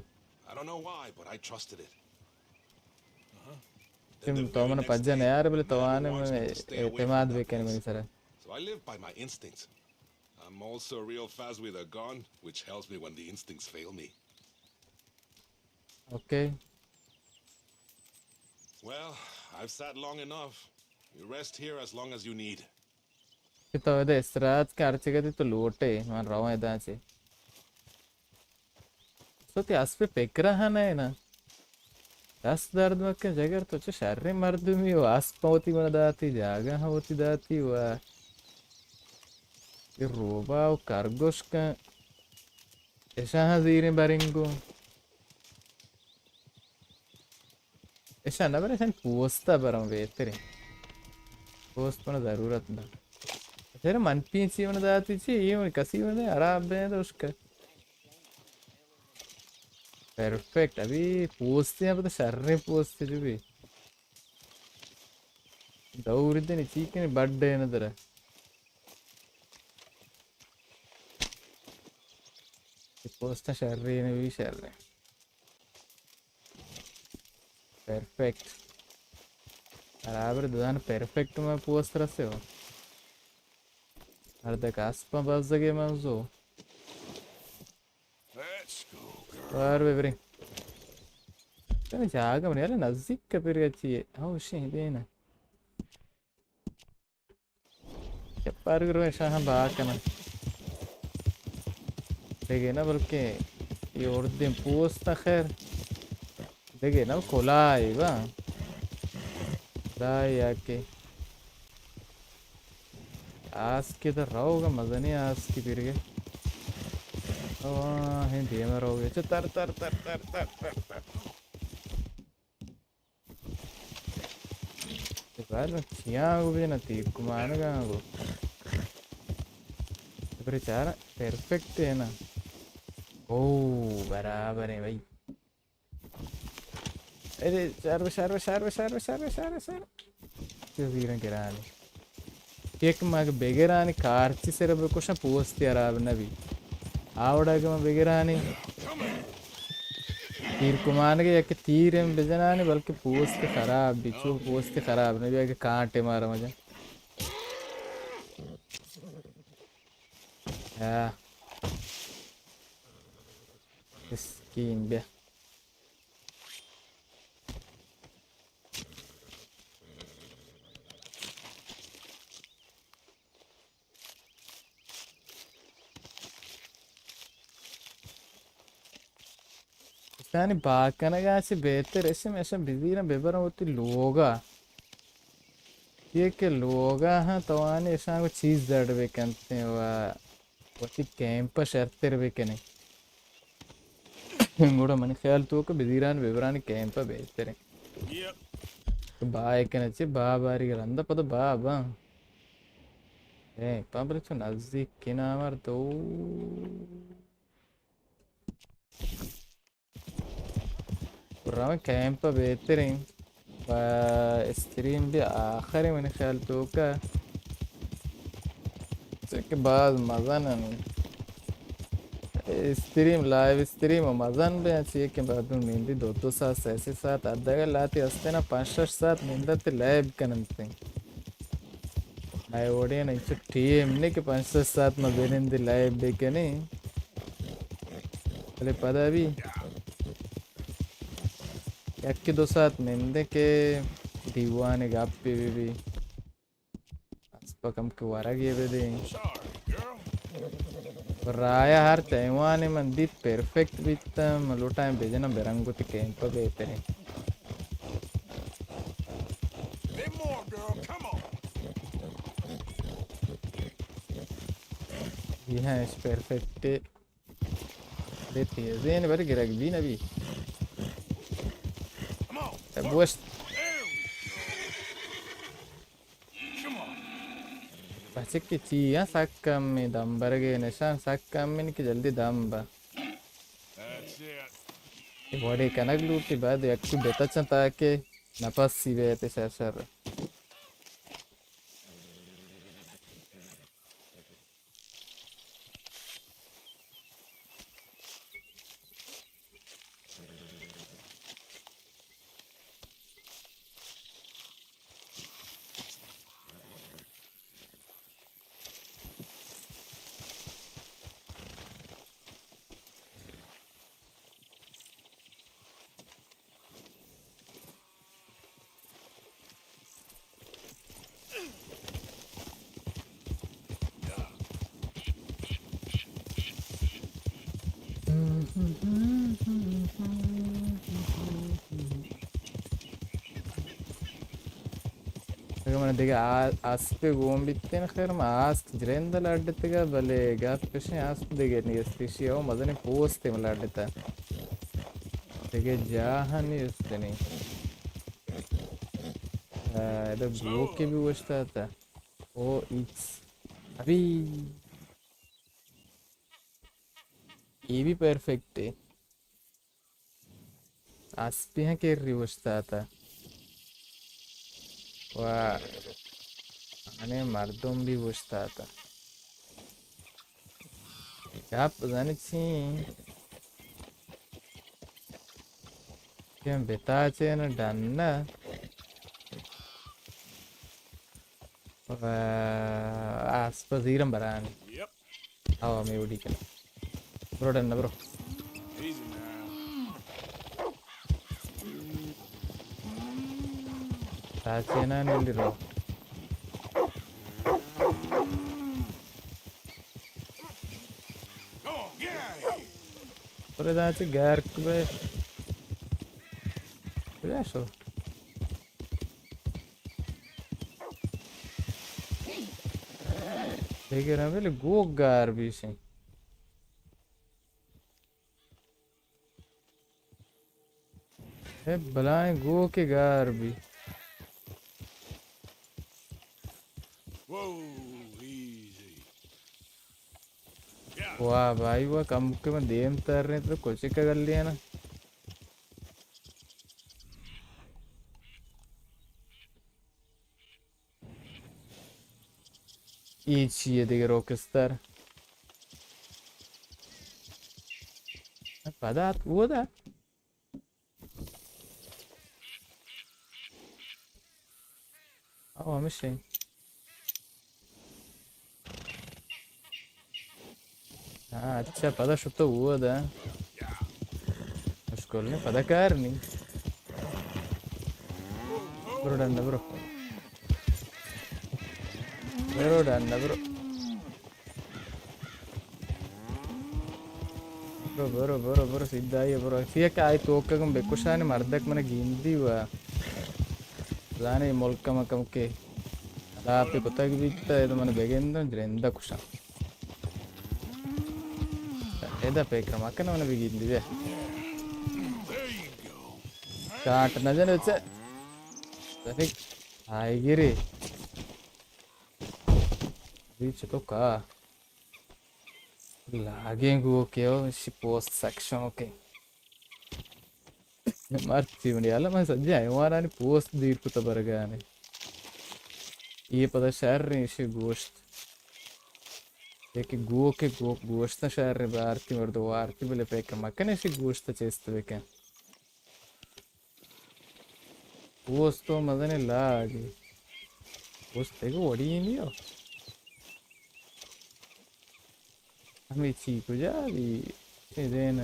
تم تو من پجا نیار بلے تو آنے من اعتماد بکن منی سرا۔ I'm also real fast with a gun, which helps me when the instincts fail me. Okay. Well, I've sat long enough. You rest here as long as you need. کہ تو ادا استراحت کن، ہرچی کدی تو لوٹے، من رواں ادا چے۔ تو تی اسپ پکرا ہا نہ نا۔ دست درد مکن جگر، تو چہ شریں مردمی و اسپ وتی من داتی، جاگہ ہا وتی داتی و اے روبا و کرگوش کن۔ اشاں زیریں برنگو۔ اشاں نہ بر، اشاں پوستا برم بہتریں۔ پوست من ضرورت نہ۔ پھر من پینچی من داتی چی، یہ من کسی من خراب بے تو اس کا۔ پرفیکٹ، ابھی پوستے ہیں، پتہ شریں پوستے جو بھی۔ دور دنی چی کنی بڈے ندر۔ پوستا شریں، نبی شریں۔ پرفیکٹ۔ برابر دزان پرفیکٹ میں پوست رسے ہو۔ ہر دک اسپاں بزگے منزو۔ بار ببریں۔ تنے جاگہ منی یار نزدیک کپیر گچی ہے۔ ہاں، وشیں دینا۔ چپار گرو ایشاں ہم با کنن۔ دگہ نہ بلکہ یہ اردیں پوست خیر۔ دگہ نہ کلائی با۔ کلائی یا کہ آسکے در روگا مزنی آسکی بیرگے۔ او ہاں، ہیں دیما روگے۔ چہ تر تر تر تر تر تر تر۔ بال چیاں گو بجنا تیر کمانگاں گو۔ برے چار پرفیکٹ ہے نا۔ او برابر ہے بھائی۔ ارے شر بہ شر بہ شر بہ شر بہ شر بہ شر بہ شر۔ چہ زیرن گرانی۔ یک مگ بگرانی کارچی سر بکشن پوستی خراب نبی۔ آوڑا کہ من بگرانی۔ تیر کمانگے یک تیر ہم بجنانی بلکہ پوست خراب بی، چو پوست خراب نہ بی، اگہ کانٹے مارا مجن۔ ہاں۔ اسکین بیا۔ اشانی با کنگا چہ بہتر اش ہمیشہ بزیرن ببرن وتی لوگا۔ یہ کہ لوگا ہاں توانی اشان کو چیز زڑ بکنتیں و وتی کیمپ شرتر بکنیں۔ گڑا منی خیال تو کہ بزیران ببرانی کیمپ بہتریں۔ با کنہ چہ با باری رندا پدا با با۔ اے پا بلے چو نزدیک کنا مردو۔ رواں کیمپ بہتریں۔ و استریم بھی آخر منی خیال توکا۔ چکہ باز مزن انت۔ استریم، لائیو استریم و مزن بے چیئے کہ بعد من میندی دو دو ساعت، سہ سہ ساعت، حداقل لاتی ہستے نا پنچ شش ساعت میندت لائیو کننت۔ آئی وڑیں انچو ٹیم نے کہ پنچ شش ساعت ما بنندی لائیو بکنی۔ بلے پدا بھی یکے دو ساعت نندیں کہ دیوان گپے بہ بی۔ اسپا کم کہ ورگے بدیں۔ رایا ہر تیوانے من دیت پرفیکٹ بیت، من لوٹائیں بجنم برنگ وتی کیمپ بہتریں۔ یہ ہیں اس پرفیکٹ۔ بے تیزیں بلے گرگ بی نبی۔ بوشت۔ بچک چی ہاں سک کم دم برگے نشان سک کم کہ جلدی دم با۔ وڑے کنگ لوٹی بعد یک بتچن تاکہ نفس سی بیت شر شر۔ اگہ من دگہ آ-، اسپے گون بیتین خیر، ما آسک جرند لڈتگا، بلے گپ کشیں آسک دگہ نیست، ایشی او مزنیں پوستے من لڈتا۔ دگہ جاہ نیست نی۔ آ، ادا بوکی بھی اوشتاتا۔ او ایکس۔ ابھی۔ یہ بھی پرفیکٹ ہے۔ اسپی ہاں کیری اوشتاتا۔ و انے مردم بھی اوشتاتا۔ گپ زانی چی؟ کہ بتا چین ڈن۔ و اسپ زیرم برانی۔ او، ہمے وڑی کن۔ برو ڈن، برو۔ تا چینا نیلی رو۔ پر ادا چہ گرک بئے. کجا شو؟ بگراں بلے گوک گار بیشیں. اے بلائیں گوکے گار بی. واہ بھائی واہ، کم کہ من دیم تر رہے تو کچھ کا گل لینا. اے چیئے دگہ روکستر؟ پدا ات اودا. او ہمشے. ہاں، اچھا، پدا شتو اودا. مشکل نہیں، پدا کار نہیں. برو ڈنڈا، برو. برو ڈنڈا، برو. برو، برو، برو، برو، سیدھا آئی برو. چیا کہ آئی توکا گم بکشانی مردک من گیندی و زانے ملک ما کم کے لاپی کتگ بیتا، اے تو من بگندن جرندہ کشاں. ادا پکر مکن من بگیندی بیا. کاٹ نہ جنے چے. تنک آئی گیری. ریچ تو کا؟ لاگیں گوکے ہو، اشی پوست سک شوکیں. مرچی منی حالا من سجے حیوانانی پوست دیر کتا برگانے. یہ پدا شر ریشی گوشت. یکی گوکے گوک گوشت شر بارتی مردو وارتی بلے پیک مکن اشی گوشت چیست بکن. پوست تو مزنیں لاگے. پوست دگہ وڑی نیو. ہمے چی کجا بی؟ اے دین.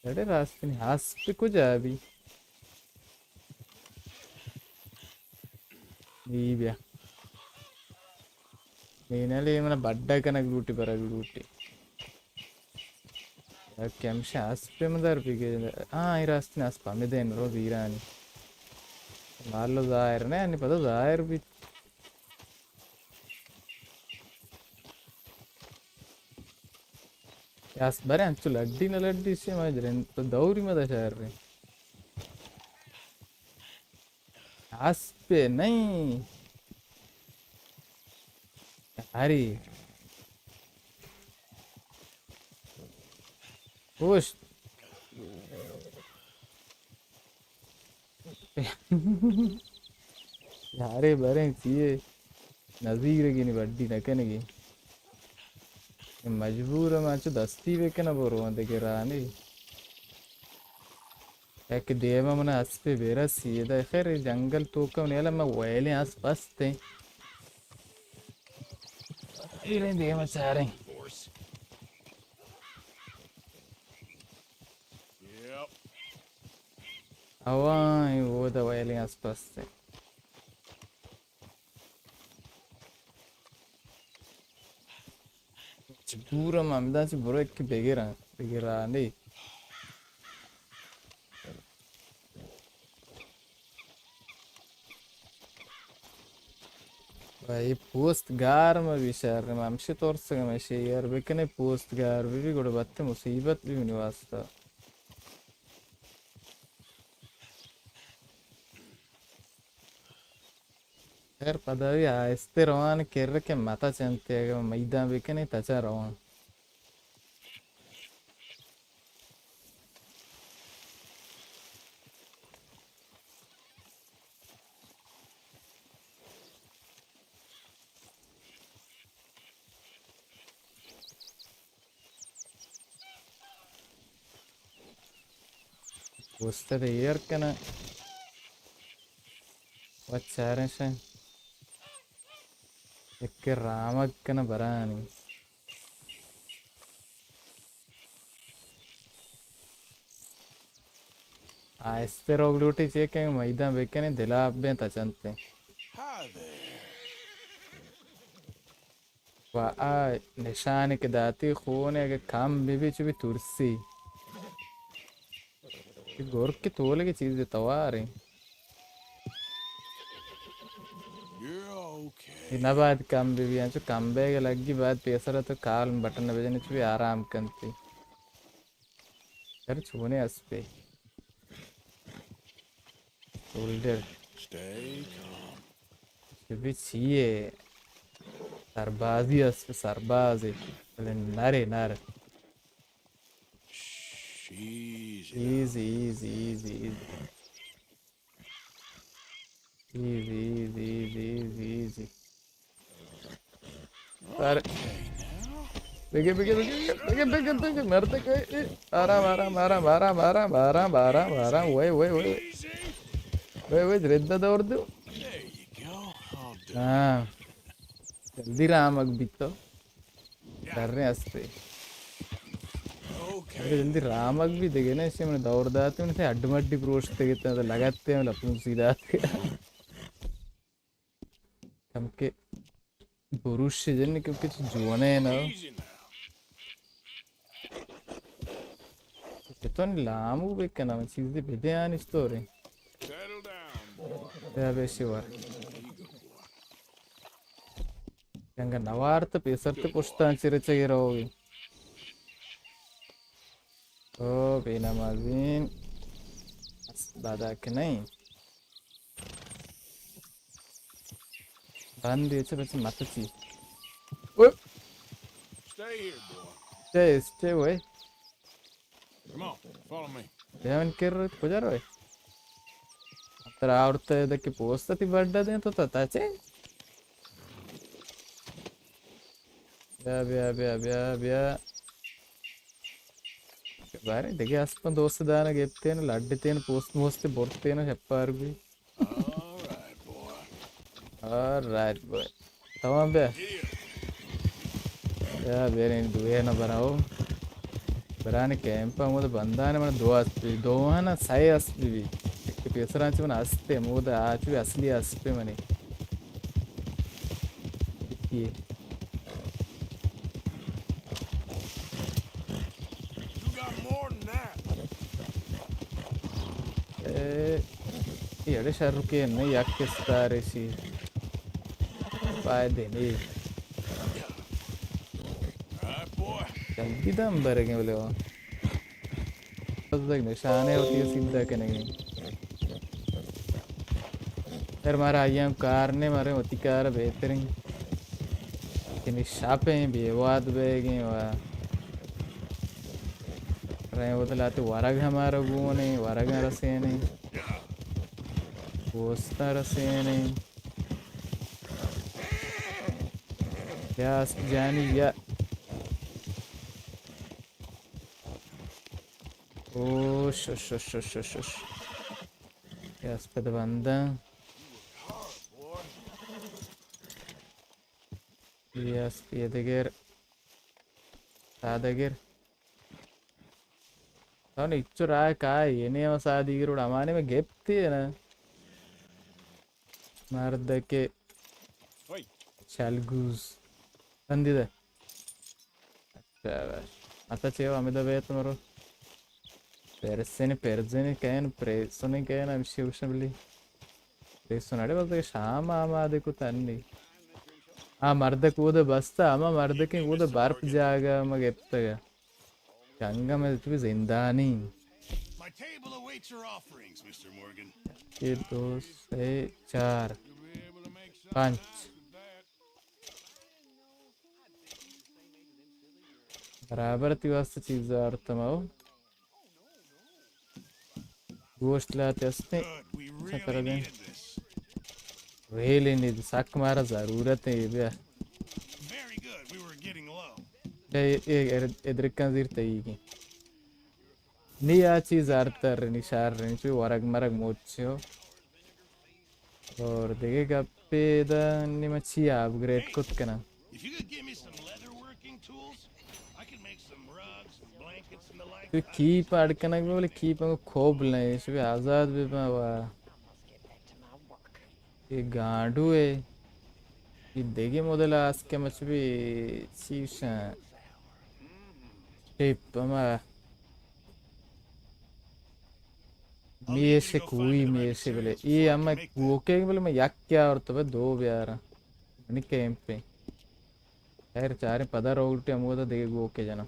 اڑے راستنی ہاسپ کجا بی؟ ای بیا. نینل اے من بڈا کنگ لوٹی برگ لوٹی. یک کمشہ اسپے مدار بگے. ہاں، اے راستین اسپ ہمے دین رو بیرانی. مالو ظاہر نہ، انی پدا ظاہر بیت. اے اسپ برے انچو لڈی نہ لڈی سے ما جرن تو دوری مدا شہر رے. اسپے نہیں. اری. پوشت. یارے بریں چیئے نظیر گینی بڈی نہ کنگی. مجبور ہم انچو دستی بکنہ برو دگہ راہ نی. یک دیما من اسپے برسی، ادا خیر جنگل توکا نیلا من ویلیں اسپ استیں. ایریں دیما چاریں. اوائیں، اودا ویلیں اسپ استیں. چہ دور ہم ہمدا چہ برو ایک بگراں، بگراں نی. و اے پوست گار مہ بی شر، ما ہمشی ترسگ ء، مشے یار بکنے پوست گار بہ بی گڑا بت مصیبت بی منی واسطہ. خیر پدا بی آہستے روان کر کہ متا چنتے اگہ میدان بکنے تچا روان. پوست ء ایر کناں. و چاریں شے. یک رامگ کناں برانی. آہستہ روگ لوٹی چے کہ میدان بکنے دلاپ بیں تچنتے. و آ نشانی کہ داتی خونے اگہ کم بی بی چو بی ترسی. گرک کہ تولگی چیزی تواریں. اے نہ باید کم بی بی، انچو کم بیگ لگی باید پیسر تو کال بٹن بجنے چو بی آرام کنتی. یار چونے اسپے. سولڈر. چو بی چیے؟ سربازی اسپ، سربازی. بلے نرے نر. Easy, easy, easy, easy. Easy, easy, easy, easy, easy. سر. بگے، بگے، بگے، بگے، بگے، بگے، مردک. آرام، آرام، آرام، آرام، آرام، آرام، آرام، آرام. وے، وے، وے، وے. وے، وے، رد دور دو. ہاں. جلدی رامگ بیتو. دریں اسپے. اگہ جلدی رامگ بی دگہ نہ، ایشی من دور داتے، من سے ہڈ مڈی پروشتے گتے، تو لگتے ہیں لپن سیدھا. کم کے بروش جن، کیونکہ تو جوانے نا. تو لامو بکنا، من چیزی بدے آنی استورے. یا بیشی وار. جنگ نوارت پیسر تے پشتاں چرے چگے روگی. او بے نمازین. بس دادا کہ نہیں. بند یہ چھ بچ مت چی. او. Stay here, boy. Stay, stay away. Come on, follow me. بیا من کر کجا روئے؟ ترا آورت دکی پوست تی بڈا دیں تو تا چے؟ بیا، بیا، بیا، بیا، بیا. بارے دگہ اسپاں دوست دانا گپتین، لڈتین، پوست موست برتین، شپار بی. All right, boy. تمام بیا. یا بیرین دوئے نہ بناو. برانی کیمپ ہمود بندان من دو اسپی، دو ہنا سئے اسپی بی. ایک پیسران چی من استے، ہمود آچو اصلی اسپی منی. یکی. اے، اے اڑے شر رکے نہ یک استارے سی. فائدے نہیں. جلدی دم برگیں بلے وہ. بس دیکھ نشانے ہوتی ہے سیدھا کنگی. سر مارا آئی ہم کار نے مارے ہوتی کار بہترین. کہ نی شاپیں بے واد بیگیں و رہیں وت لاتے ورگ ہمارا گونے، ورگاں رسینے، گوستاں رسینے. یا اسپ جانی یا. او شش شش شش شش. یا اسپ بنداں. یس، پیدگر. سادگر. تو نیچو راہ کائے، یہ نیمہ سادگر وڑ ہمانے میں گپتی ہے نا. مردکے. چلگوز. بندی دے. شاباش. اتا چے ہمیں دبے تو مرو. پرسن، پرزن کین، پریسن کین، ہمشی گوشن بلی. پریسن اڑے بس شام آمادے کو تنی. آ مردک اود بستا، ہما مردکیں اود برپ جاگا ما گپتگا. جنگا میں تو زندانی. My table awaits your offerings, Mister Morgan. یہ دو، سے، چار، پنچ. برابر تی واسطہ چیز آرتم او. گوشت لاتے ہستے. اچھا، ترا دیں. ریل نہیں، سک مارا ضرورت ہے، یہ بیا. اے، اے، اے، ادرکاں زیر تئی کی. نی آ چیز آرتر، نی شار، نی چوی ورگ مرگ موچیو. اور دگہ گپے دا نی من چی اپگریڈ کت کناں. If you could give me some leatherworking tools, I could make some rugs and blankets and the like. تو کیپ اڈ کنگ بہ، بلے کیپ انگو کوبل نہ، ایش بہ آزاد بہ بہ وا. یہ گانڈو ہے. اے دگہ مدل است کہ مچ بی چیشاں ٹیپ ہما میش کوئی میش بلے اے ہما گوکے بلے میں یک کیا اور تو دو بیارا منی کیمپ پہ خیر چاریں پدا روگٹی ہمودا دگہ گوکے جنا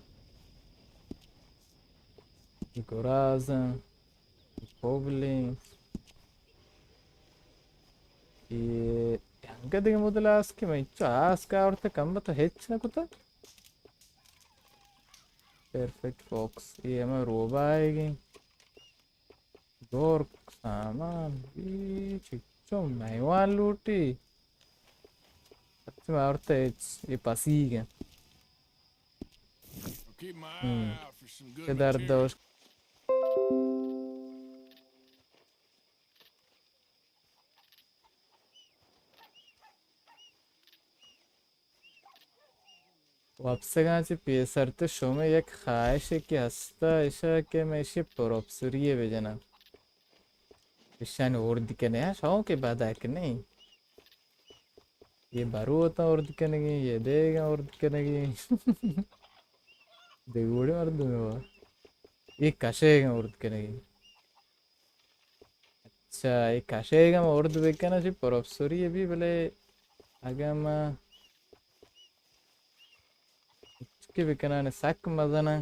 گرازاں کوبلیں اے انگہ دگہ مدل آس کہ من چو آس کا آورتہ کم تو ہچ نہ کتہ۔ پرفیکٹ فاکس اے ہمے روبا آئیگیں دور سامان اے چچو میوان لوٹی۔ ہچ ما آورتہ ہچ اے پسیگ ہیں۔ ہم۔ کہ درد دوش وپسگاں چہ پیسر تو شمئے یک خواہشے کہ ہستہ، اشا کہ من اشی پروپسری ء بجناں۔ اشانی اردو کنے ہاں شوق ء بدا کہ نہیں۔ یہ بروتاں اردو کنگی، یہ دیگاں اردو کنگی۔ دیگوڑی مردم ہوا۔ یہ کشے گا اردو کنگی۔ اچھا، اے کشے گا ما اردو بکناں چی پروفیسوری بی، بلے اگاں ما چکی بکناں سک مزناں۔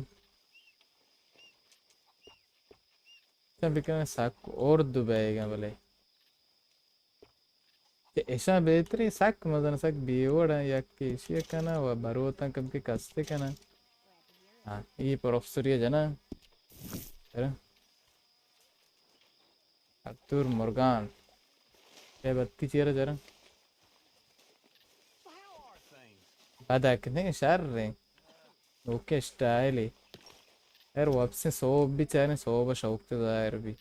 چا بکناں سک اردو بیگا بلے۔ کہ اشاں بہتریں سک مزن سک بے وڑ ایں، یک کہ اشی کناں و بروتاں کم کہ کستے کناں۔ ہاں، اے پروفیسوری جناں۔ ارتور مورگان۔ اے بتی چیرا چرا؟ بدک نہیں، شر رہے۔ اوکے، اسٹائل ہے۔ یار، واپس صوب بھی چاہنے، صوب شوق تے ظاہر بھی۔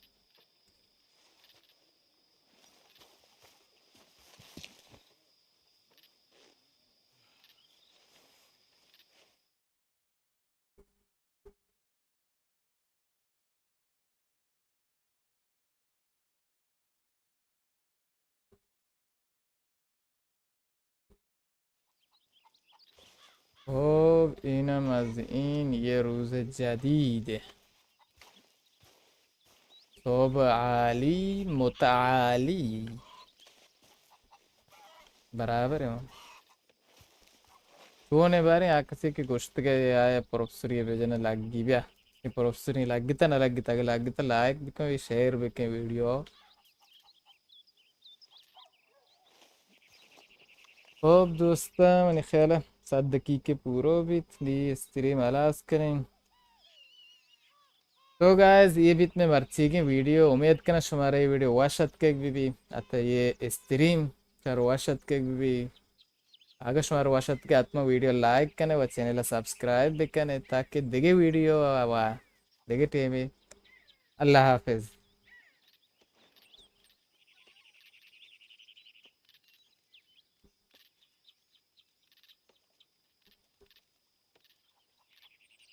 خب، اینم از این یه روز جدید. صبح عالی متعالی. برابر ہے۔ چون باریں آ کسی کہ گوشتگے آیا پروفیسری بجن لگی بیا۔ یہ پروفیسری لگتا نہ لگتا، اگر لگتا لائک بکن، یہ شیئر بکن ویڈیو۔ خب دوستاں، منی خیال ہے صد دقیقے پورو بیت، دی استریم ہلاس کریں۔ تو گائز، یہ بیت میں مرچیگیں ویڈیو، امید کناں شمارا یہ ویڈیو وش اتکگ بی بی، اتا یہ استریم چر وش اتکگ بی بی۔ اگر شمارا وش اتکگ، حتما ویڈیو لائک کنے و چینل سبسکرائب بکنے تاکہ دگہ ویڈیو و دگہ ٹیمے۔ اللہ حافظ۔